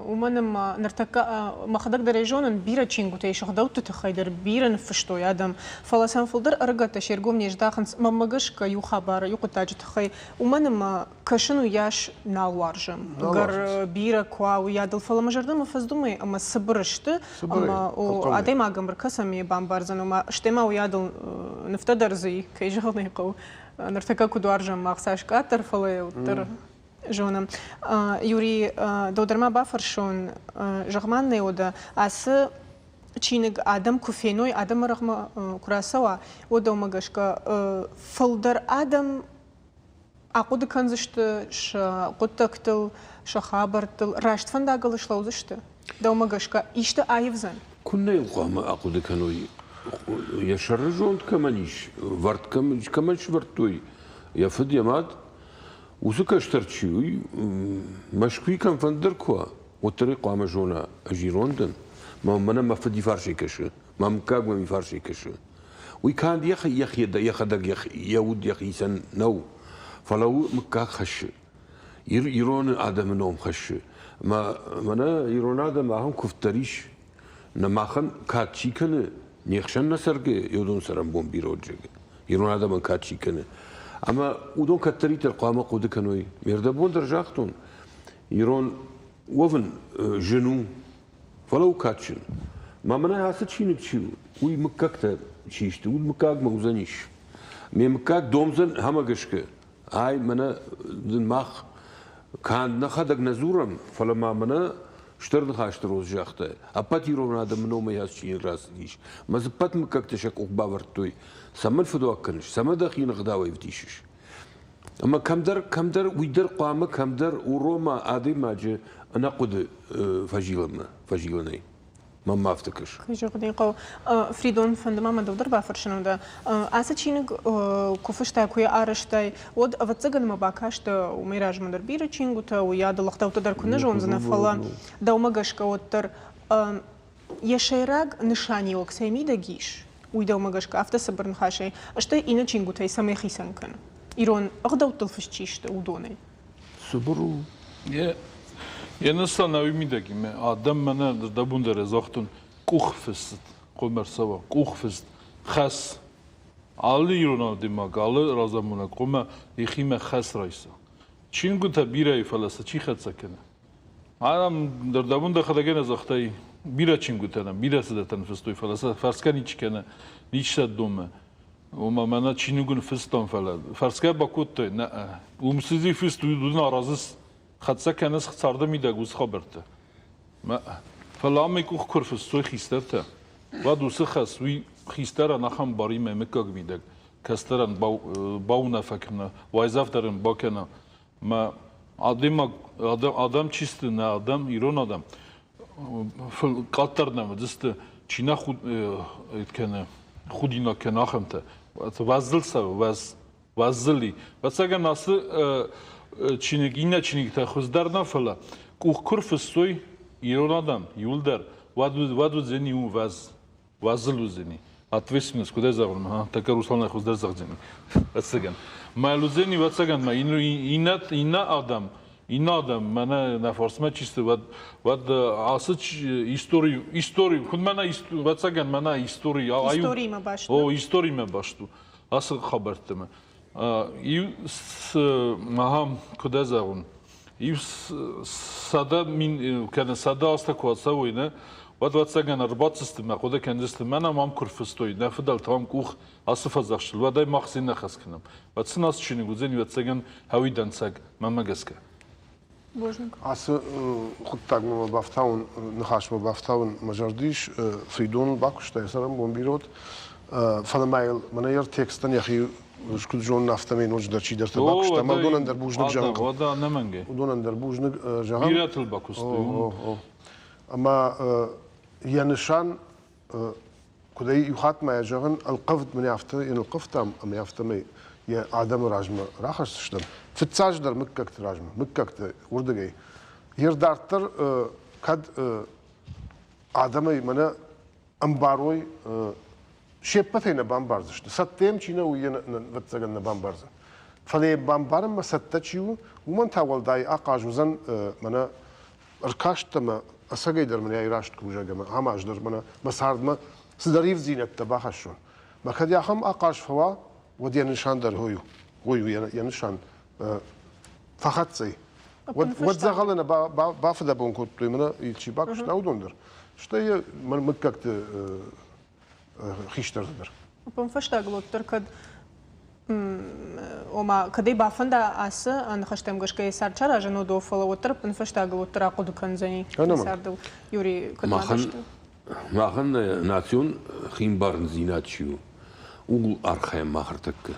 уымӕн ӕмӕ ныртӕккӕ мӕхӕдӕг дӕр ӕй зонын, бирӕ чингуытӕй сыгъдӕутты тыххӕй дӕр бирӕ ныффыстой адӕм, фӕлӕ сӕм фылдӕр ӕрыгӕттӕ се ргом не здахынц, мӕнмӕ гӕсгӕ, иу хабары, иу хъуыддаджы тыххӕй, уымӕн ӕмӕ кӕсын уыйас нал уарзӕм. Ӕгӕр бирӕ куы уа, уыйадыл, фӕлӕ мӕ зӕрдӕмӕ фӕздумӕй ӕмӕ цыбыр сты, ӕмӕ адӕймаг ӕмбыркӕс ӕмӕ йӕ бамбардзӕн, ома стӕй ма уыйадыл нывтӕ дӕр дзы и, кӕй зӕгъын ӕй хъӕуы. Ныртӕккӕ куыд уарзӕм мах цас къаддӕр, фӕлӕ уӕддӕр зонӕм. Юрий, дӕу дӕр ма бафӕрсон, зӕгъ-ма нӕ уӕдӕ, ацы чиныг адӕм куы феной, адӕмы рӕгъмӕ куы рацӕуа, уӕд дӕумӕ гӕсгӕ фылдӕр адӕм ахъуыды кӕндзысты сӕ хъуыддӕгтыл, сӕ хабӕрттыл, раст фӕндагыл слӕудзысты? Дӕумӕ гӕсгӕ исты аивдзӕн? Куыннӕ йыл хъуамӕ ахъуыды кӕной, йӕ сӕрызонд кӕмӕн ис, вӕрд кӕмӕн сӕвӕрдтой йӕ фыд, йӕ мад, Уыцы кӕстӕр чи у, Мӕскуыйы кӕмфӕнддӕр куы уа, уӕддӕр ӕй хъуамӕ зона, ӕз ирон дӕн. Мӕнӕ мӕ фыд фарсӕй кӕсы, мӕ мыггаг мӕм фарсӕй кӕсы. Уый канд йӕхӕдӕг йӕ уд йӕхицӕн нӕу, фӕлӕ у мыггаг хӕссы. Ирон адӕмы ном хӕссы. Мӕнӕ ирон адӕм ахӕм куывд дӕр ис. Нӕ махӕн кад чи кӕны, не хсӕн нӕ цӕргӕ, уыдон цӕрӕнбон бирӕ Ирон адӕмӕн кад чи кӕны. Ӕмӕ уыдон кӕддӕриддӕр хъуамӕ хъуыды кӕной. Ме рдӕбон дӕр загътон, ирон уӕвын зын у, фӕлӕ у кадджын. Мӕ мӕнӕ ацы чиныг чи у, уый мыггӕгтӕ чи сты, уый мыггагмӕ уыдзӕнис. Ме мыггаг домдзӕн ахӕмӕ гӕсгӕ, ай мӕнӕ дын мах канд нӕхӕдӕг нӕ дзурӕм, фӕлӕ ма мӕнӕ стыр ныхӕсты роз загъта, ӕппӕт ирон адӕмы номӕй ацы чиныг рацыдис. Мӕ дзы ӕппӕт мыггӕгтӕ сӕ къух бавӕрдтой. Цӕмӕн фыдуаг кӕныс, цӕмӕ дӕхи ныгъдауӕй ӕвдисыс? Ӕмӕ кӕмдӕр, кӕмдӕр уый дӕр хъуамӕ кӕмдӕр урома адӕймаджы ӕнӕхъуыды фӕзилӕнмӕ, фӕзилӕнӕй. Мӕнмӕ афтӕ кӕсы. Кӕй зӕгъын хъӕуы, Фридон, фӕнды ма мӕ дӕу дӕр бафӕрсын дӕ. Ацы чиныг куы фыстай, куы йӕ арӕзтай, уӕд, ӕвӕццӕгӕн, мӕ бакастӕ уымӕй размӕ дӕр бирӕ чингуытӕ, уыйадыл ӕгъдӕуттӕ дӕр куы нӕ зондзынӕ, фӕлӕ дӕумӕ гӕсгӕ уӕддӕр йӕ сӕйраг нысаниуӕг цӕй мидӕг ис, уый дӕумӕ гӕсгӕ афтӕ цыбыр ныхасӕй, стӕй иннӕ чингуытӕй цӕмӕй хицӕн кӕны, ирон ӕгъдӕуттыл фыст чи сты, уыдонӕй? Цыбыр у. Йӕ нысан ӕви мидӕг мӕ адӕм мӕнӕ дӕбун дӕр загътон къухфыст хъуамӕ ӕрцӕуа, къухфыст хӕс. Алы ирон адӕймаг, алы разамонӕг хъуамӕ йӕхимӕ хӕс райса. Чингуытӕ бирӕ фӕлӕ сӕ чи хӕццӕ кӕны? Ам дӕр дӕбун дӕхӕдӕг нӕ загътай, бирӕ чингуытӕ нӕм, бирӕ цыдӕртӕ ныффыстой, фӕлӕ сӕ фӕрсгӕ ничи кӕны, ничи сӕ домы. Ома мӕнӕ чиныг фыстон, фӕлӕ фӕрсгӕ бакодтой, нӕ, уым цы фыст, уыдон аразыс, хӕццӕ кӕныс царды мидӕг уыцы хабӕрттӕ. Фӕлӕ ам мӕ къух куы рфыстой хистӕртӕ, уӕд уыцы хӕс уый хистӕрӕн ахӕм баримӕ мыггаг мидӕг, кӕстӕрӕн бауынаффӕ кӕна, уайдзӕф дӕр ын бакӕна. Мӕ адӕймаг, адӕм чи сты, нӕ адӕм, ирон адӕм, къаддӕр нӕ уыдысты, чи нӕ кӕны, худинаг кӕны ахӕмтӕ. Уӕззыл цӕуы, уӕз, уӕззыли. Ӕцӕгӕн ацы чиныг иннӕ чиныгтӕ хуыздӕр нӕ, фӕлӕ къух куы рфыссой ирон адӕм иуылдӕр, уӕд уыдзӕни уӕз. Уазал уыдзӕни. Ответственность куыдӕй зӕгъон, ха, тӕккӕ Русланӕй хуыздӕр зӕгъдзӕни. Ӕцӕгӕн. Мӕлудзӕни, ӕвӕццӕгӕн, мӕ иннӕ иннӕ адӕм, иннӕ адӕм мӕнӕ нӕ фарсмӕ чи сты, уӕд уӕд ацы истори, истори, куыд мӕнӕ, ӕвӕццӕгӕн, мӕнӕ истори, Историимӕ баст у. О, историимӕ баст у ацы хабӕрттимӕ. Иу ахӕм, куыд зӕгъон, иу 100 000 кӕнӕ 100 азтӕ куы ацӕуой, нӕ, уӕд, ӕвӕццӕгӕн, ӕрбацыдысты мӕ хъуыды кӕндзысты, мӕнӕ мӕм куы рфыстой, нӕ фыдӕлтӕ мӕм къух ацы фӕдзӕхстыл, уӕд ӕй мах цин нӕ хӕс кӕнӕм. Уӕд сын ацы чиныг уыдзӕни, ӕвӕццӕгӕн, хӕуи дӕнцӕг, мӕнмӕ гӕсгӕ. Бузныг. Ацы хъуыддагмӕ мӕ бафтауын, ныхасмӕ бафтауын мӕ зӕрды ис. Фридоныл бакуыста йӕ цӕрӕнбон бирӕ фӕлӕ ма йыл мӕнӕ йӕ текстӕн йӕхи куыд зонын, афтӕмӕй ноджыдӕр чидӕртӕ бакуыста. Ӕмӕ уыдонӕн дӕр бузныг зӕгъын. Уӕдӕ ӕнӕмӕнгӕй. Уыдонӕн дӕр бузныг зӕгъӕм. Бирӕтыл бакуыстой. Ӕмӕ йӕ нысан куыдӕй иу хатт ма йӕ зӕгъын, ӕлхъывд мын афтӕ йӕ нылхъывтам ӕмӕ афтӕмӕй йӕ адӕмы размӕ рахӕсдзыстӕм. Фыццаджыдӕр мыггӕгты размӕ, мыггӕгты уырдыгӕй. Йе рдарддӕр кӕд адӕмӕй мӕнӕ ӕмбарой, се ппӕтӕй нӕ бамбардзысты. Цӕттӕ йӕм чи нӕ, уый йӕ ӕвӕццӕгӕн нӕ бамбардзӕн. Фӕлӕ йӕ бамбарынмӕ цӕттӕ чи у, уымӕн та уӕлдай ахъаз уыдзӕн мӕнӕ ӕркасттӕ мӕ ӕцӕгӕйдӕр мын ӕй раст кусӕг ӕмӕ ахӕм аз дӕр мӕнӕ мӕ цардмӕ цыдӕр ивддзинӕдтӕ бахӕссон. Мӕ кӕд ахӕм ахъаз фӕуа, уӕд йӕ нысан дӕр уый у. Уый у йӕ нысан. Фӕхӕццӕ и. Уӕд дзӕгъӕлы нӕ бафыдӕбон кодтой, мӕнӕ чи бакуыста, уыдон дӕр. Стӕй йӕ мыггӕгты хистӕрты дӕр. Ӕппынфӕстаг уӕддӕр кӕд ома кӕд ӕй бафӕнда ацы ныхӕстӕм гӕсгӕ йӕ цард саразын уыдо, фӕлӕ уӕддӕр ӕппынфӕстагыл уӕддӕр ахъуыды кӕндзӕни цардыл. Юрий, куыд ма Махӕн, махӕн нӕ национ химбарындзинад чи у, ууыл архайӕм мах ӕртӕккӕ.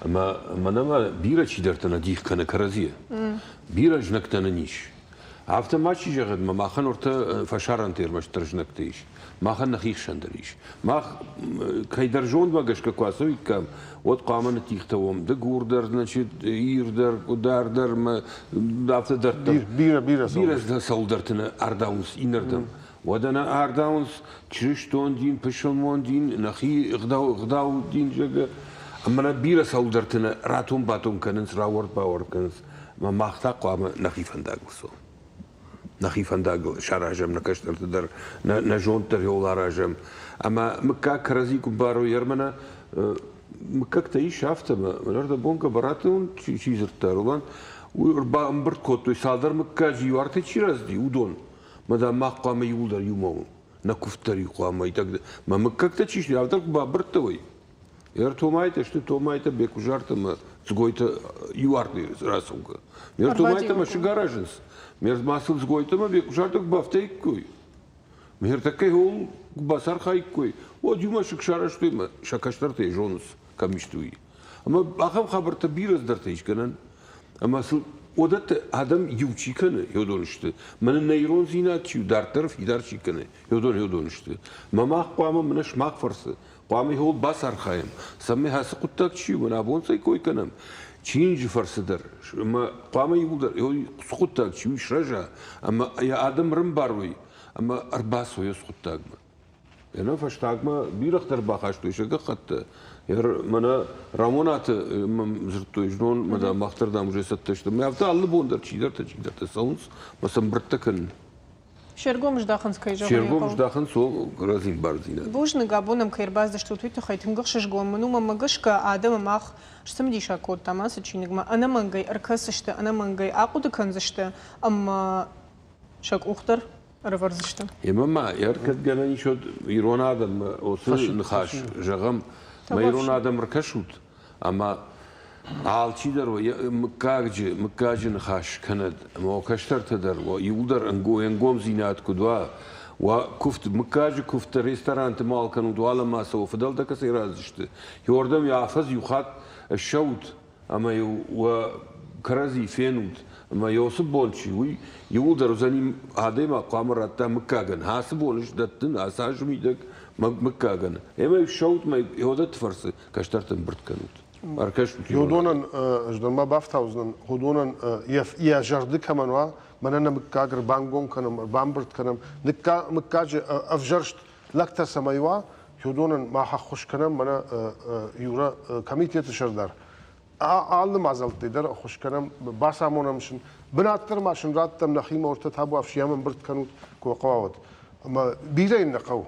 Ӕмӕ мӕнӕ ма бирӕ чидӕртӕ нӕ дих кӕны кӕрӕдзийӕ. Бирӕ знӕгтӕ нын ис. Афтӕ ма чи зӕгъӕд, ма махӕн ортӕ фӕсарӕнты ӕрмӕстдӕр знӕгтӕ ис. Махӕн нӕхи хсӕн дӕр ис. Мах кӕйдӕр зондмӕ гӕсгӕ куы ацӕуиккам, уӕд хъуамӕ ныттигътӕ уӕм Дыгур дӕр, значит, Ир дӕр, Къуыдар дӕр, ӕмӕ афтӕ дарддӕр. Бирӕ, бирӕ Бирӕ цӕуылдӕрты нӕ ардауынц иннӕрдӕм. Уӕдӕ нӕ ардауынц чырыстон дин, пысылмон дин, нӕхи ӕгъдау дин, зӕгъгӕ. Ӕмӕ нӕ бирӕ цӕуылдӕрты нӕ ратон-батон кӕнынц, рауӕрд-бауӕрд кӕнынц. Ӕмӕ мах та хъуамӕ нӕхи фӕндагыл цӕуӕм. Нӕхи фӕндагыл саразӕм нӕ кӕстӕрты дӕр, нӕ зонд дӕр иуыл аразӕм. Ӕмӕ мыггаг кӕрӕдзи куы барой, ӕрмӕ мыггӕгтӕ ис афтӕ, ӕмӕ ӕрдӕбон Гӕбӕраты чи дзырдта, Роланд, уый ӕрбамбырд кодтой цалдӕр мыггаджы иу артӕй чи рацыди, уыдон. Мӕ дам, мах хъуамӕ иууылдӕр иумӕ уӕм. Нӕ куывд дӕр-иу хъуамӕ мӕ мыггӕгтӕ чи сты, афтӕ куы бабырдта уый. Ӕртомайтӕ сты Томайтӕ, Бекъуызартӕ ӕмӕ Дзгойтӕ иу артӕй рацӕугӕ. Ме ртомайтӕ мӕсыг аразынц. Ме ма сыл Дзгойтӕ ӕмӕ Бекъуызартӕ куы бафтаиккой, ме ртӕккӕ ууыл куы бацархаиккой, уӕд иу мӕсыг сарӕзтой ӕмӕ сӕ кӕстӕртӕ зонынц, кӕм исты, уый. Ӕмӕ ахӕм хабӕрттӕ бирӕ цыдӕртӕ ис гӕнӕн. Ӕмӕ сыл уыдӕттӕ адӕм иу чи кӕны, уыдон сты. Мӕнӕ нӕ ирондзинад чи у, дарддӕр фидар чи кӕны, уыдон уыдон сты. Мӕ мах хъуамӕ мӕнӕ сымах фӕрцы хъуамӕ йыл бацархайӕм, цӕмӕй ацы хъуыддаг чи у, мӕнӕ абон цӕй кой кӕнӕм, чиныджы фӕрцы дӕр, ӕмӕ хъуамӕ иууылдӕр цы хъуыддаг чи у, срӕза, ӕмӕ йӕ адӕм ӕрӕмбарой ӕмӕ ӕрбацӕуой ацы хъуыддагмӕ. Ӕнӕ фӕстагмӕ бирӕгътӕ ӕрбахастой сӕ гӕххӕттӕ. Мӕнӕ Рамонаты дзырдтой знон, мӕ мах дӕр дам уже цӕттӕ сты. Мӕ афтӕ алы бон дӕр чидӕртӕ чидӕртӕ цӕуынц, мӕ сӕ ӕмбырдтӕ кӕнын. Се ргом здахынц, кӕй зӕгъын Се ргом здахынц, о, кӕрӕдзийы бардзинад. Бузныг, абон ӕм кӕй ӕрбацыдыстут, уый тыххӕй тынг ӕхсызгон мын у. Мӕнмӕ гӕсгӕ, адӕмы мах сцымыдисаг кодтам ацы чиныгмӕ. Ӕнӕмӕнгӕй ӕркӕсдзысты, ӕнӕмӕнгӕй ахъуыды кӕндзысты ӕмӕ сӕ къух дӕр ӕрӕвӕрдзысты. Ӕмӕ ма ӕркӕд гӕнӕн ис, уӕд ирон адӕммӕ уыцы ныхас зӕгъӕм, мӕ ирон адӕм ӕркӕсут, ӕмӕ алчидӕр мыггаджы, мыггаджы ныхас кӕнӕд, ӕмӕ уӕ кӕстӕртӕ дӕр, уӕ иуылдӕр ӕнгомдзинад куыд уа, уӕ куывд, мыггаджы куывдтӕ ресторанты мал кӕнут, уӕлӕмӕ цӕуы, фыдӕлтӕ кӕцӕй рацыдысты, иуӕрдӕм йӕ афӕдз иу хатт ссӕут, ӕмӕ-иу уӕ кӕрӕдзи фенут, ӕмӕ уыцы бон чи, уый иууылдӕр уыдзӕни адӕймаг хъуамӕ радта мыггагӕн. Ацы бон ис дӕттын, ацы азы мидӕг мыггагӕн. Ӕмӕ-иу ссӕут мӕ уыдӕтты фӕрцы кӕстӕрты ӕмбырд кӕнут. Ӕркӕсут. Уыдонӕн ӕз дӕр ма бафтаудзынӕн, уыдонӕн йӕ зӕрды кӕмӕн уа, мӕнӕ нӕ мыггаг ӕрбангом кӕнӕм, ӕрбамбырд кӕнӕм, мыггаджы ӕвзӕрст лӕгтӕ цӕмӕй уа, уыдонӕн мах ӕххуыс кӕнӕм, мӕнӕ Юра комитеты сӕрдар. Алы мадзӕлттӕй дӕр ӕххуыс кӕнӕм, бацамонӕм сын, бынат дӕр ма сын раттӕм, нӕхимӕ ортӕ табуафсийӕм ӕмбырд кӕнут, куы хъӕуа, уӕд. Ӕмӕ бирӕ йын нӕ хъӕуы.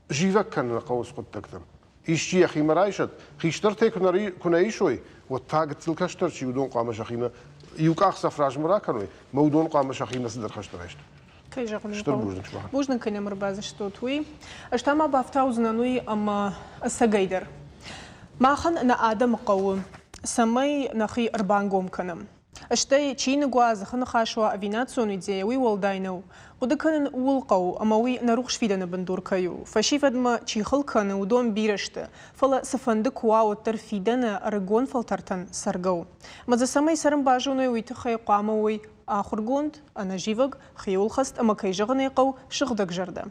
Зивӕг кӕнын нӕ хъӕуы хъуыддӕгтӕм. Исчи йӕхимӕ райсӕд, хистӕртӕй куы нӕ исой, уӕд та гыццыл кӕстӕр чи, уыдон хъуамӕ сӕхимӕ иу къахдзӕф размӕ ракӕной, мӕ уыдон хъуамӕ сӕхимӕ цыдӕр хӕстӕ райстой. Кӕй зӕгъын ӕй хъӕуы. Бузныг, кӕй нӕм ӕрбадзырдтат, уый. Ӕз та ма бафтаудзынӕн уый, ӕмӕ ӕцӕгӕйдӕр махӕн нӕ адӕмы хъӕуы, цӕмӕй нӕхи ӕрбангом кӕнӕм. Стӕй чиныг уа, дзыхы ныхас уа ӕви национ идея, уый уӕлдай нӕу. Хъуыды кӕнын ууыл хъӕуы, ӕмӕ уый нӕ рухс фидӕны бындур кӕй у. Фӕсивӕдмӕ чи хыл кӕны, уыдон бирӕ сты. Фӕлӕ цыфӕнды куы уа, уӕддӕр фидӕны ӕрыгон фӕлтӕртӕн цӕргӕ у. Ӕмӕ дзы цӕмӕй цӕрын базоной, уый тыххӕй хъуамӕ уой ахуыргонд, ӕнӕзивӕг, хиуылхӕцт ӕмӕ, кӕй зӕгъын ӕй хъӕуы, сыгъдӕгзӕрдӕ.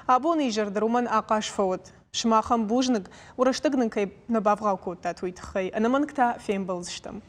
Абоны изӕр дӕр уымӕн ахъаз фӕуӕд. Сымахӕн бузныг, уӕ рӕстӕг нын кӕй нӕ бавгъау кодтат, уый тыххӕй. Ӕнӕмӕнг та фембӕлдзыстӕм.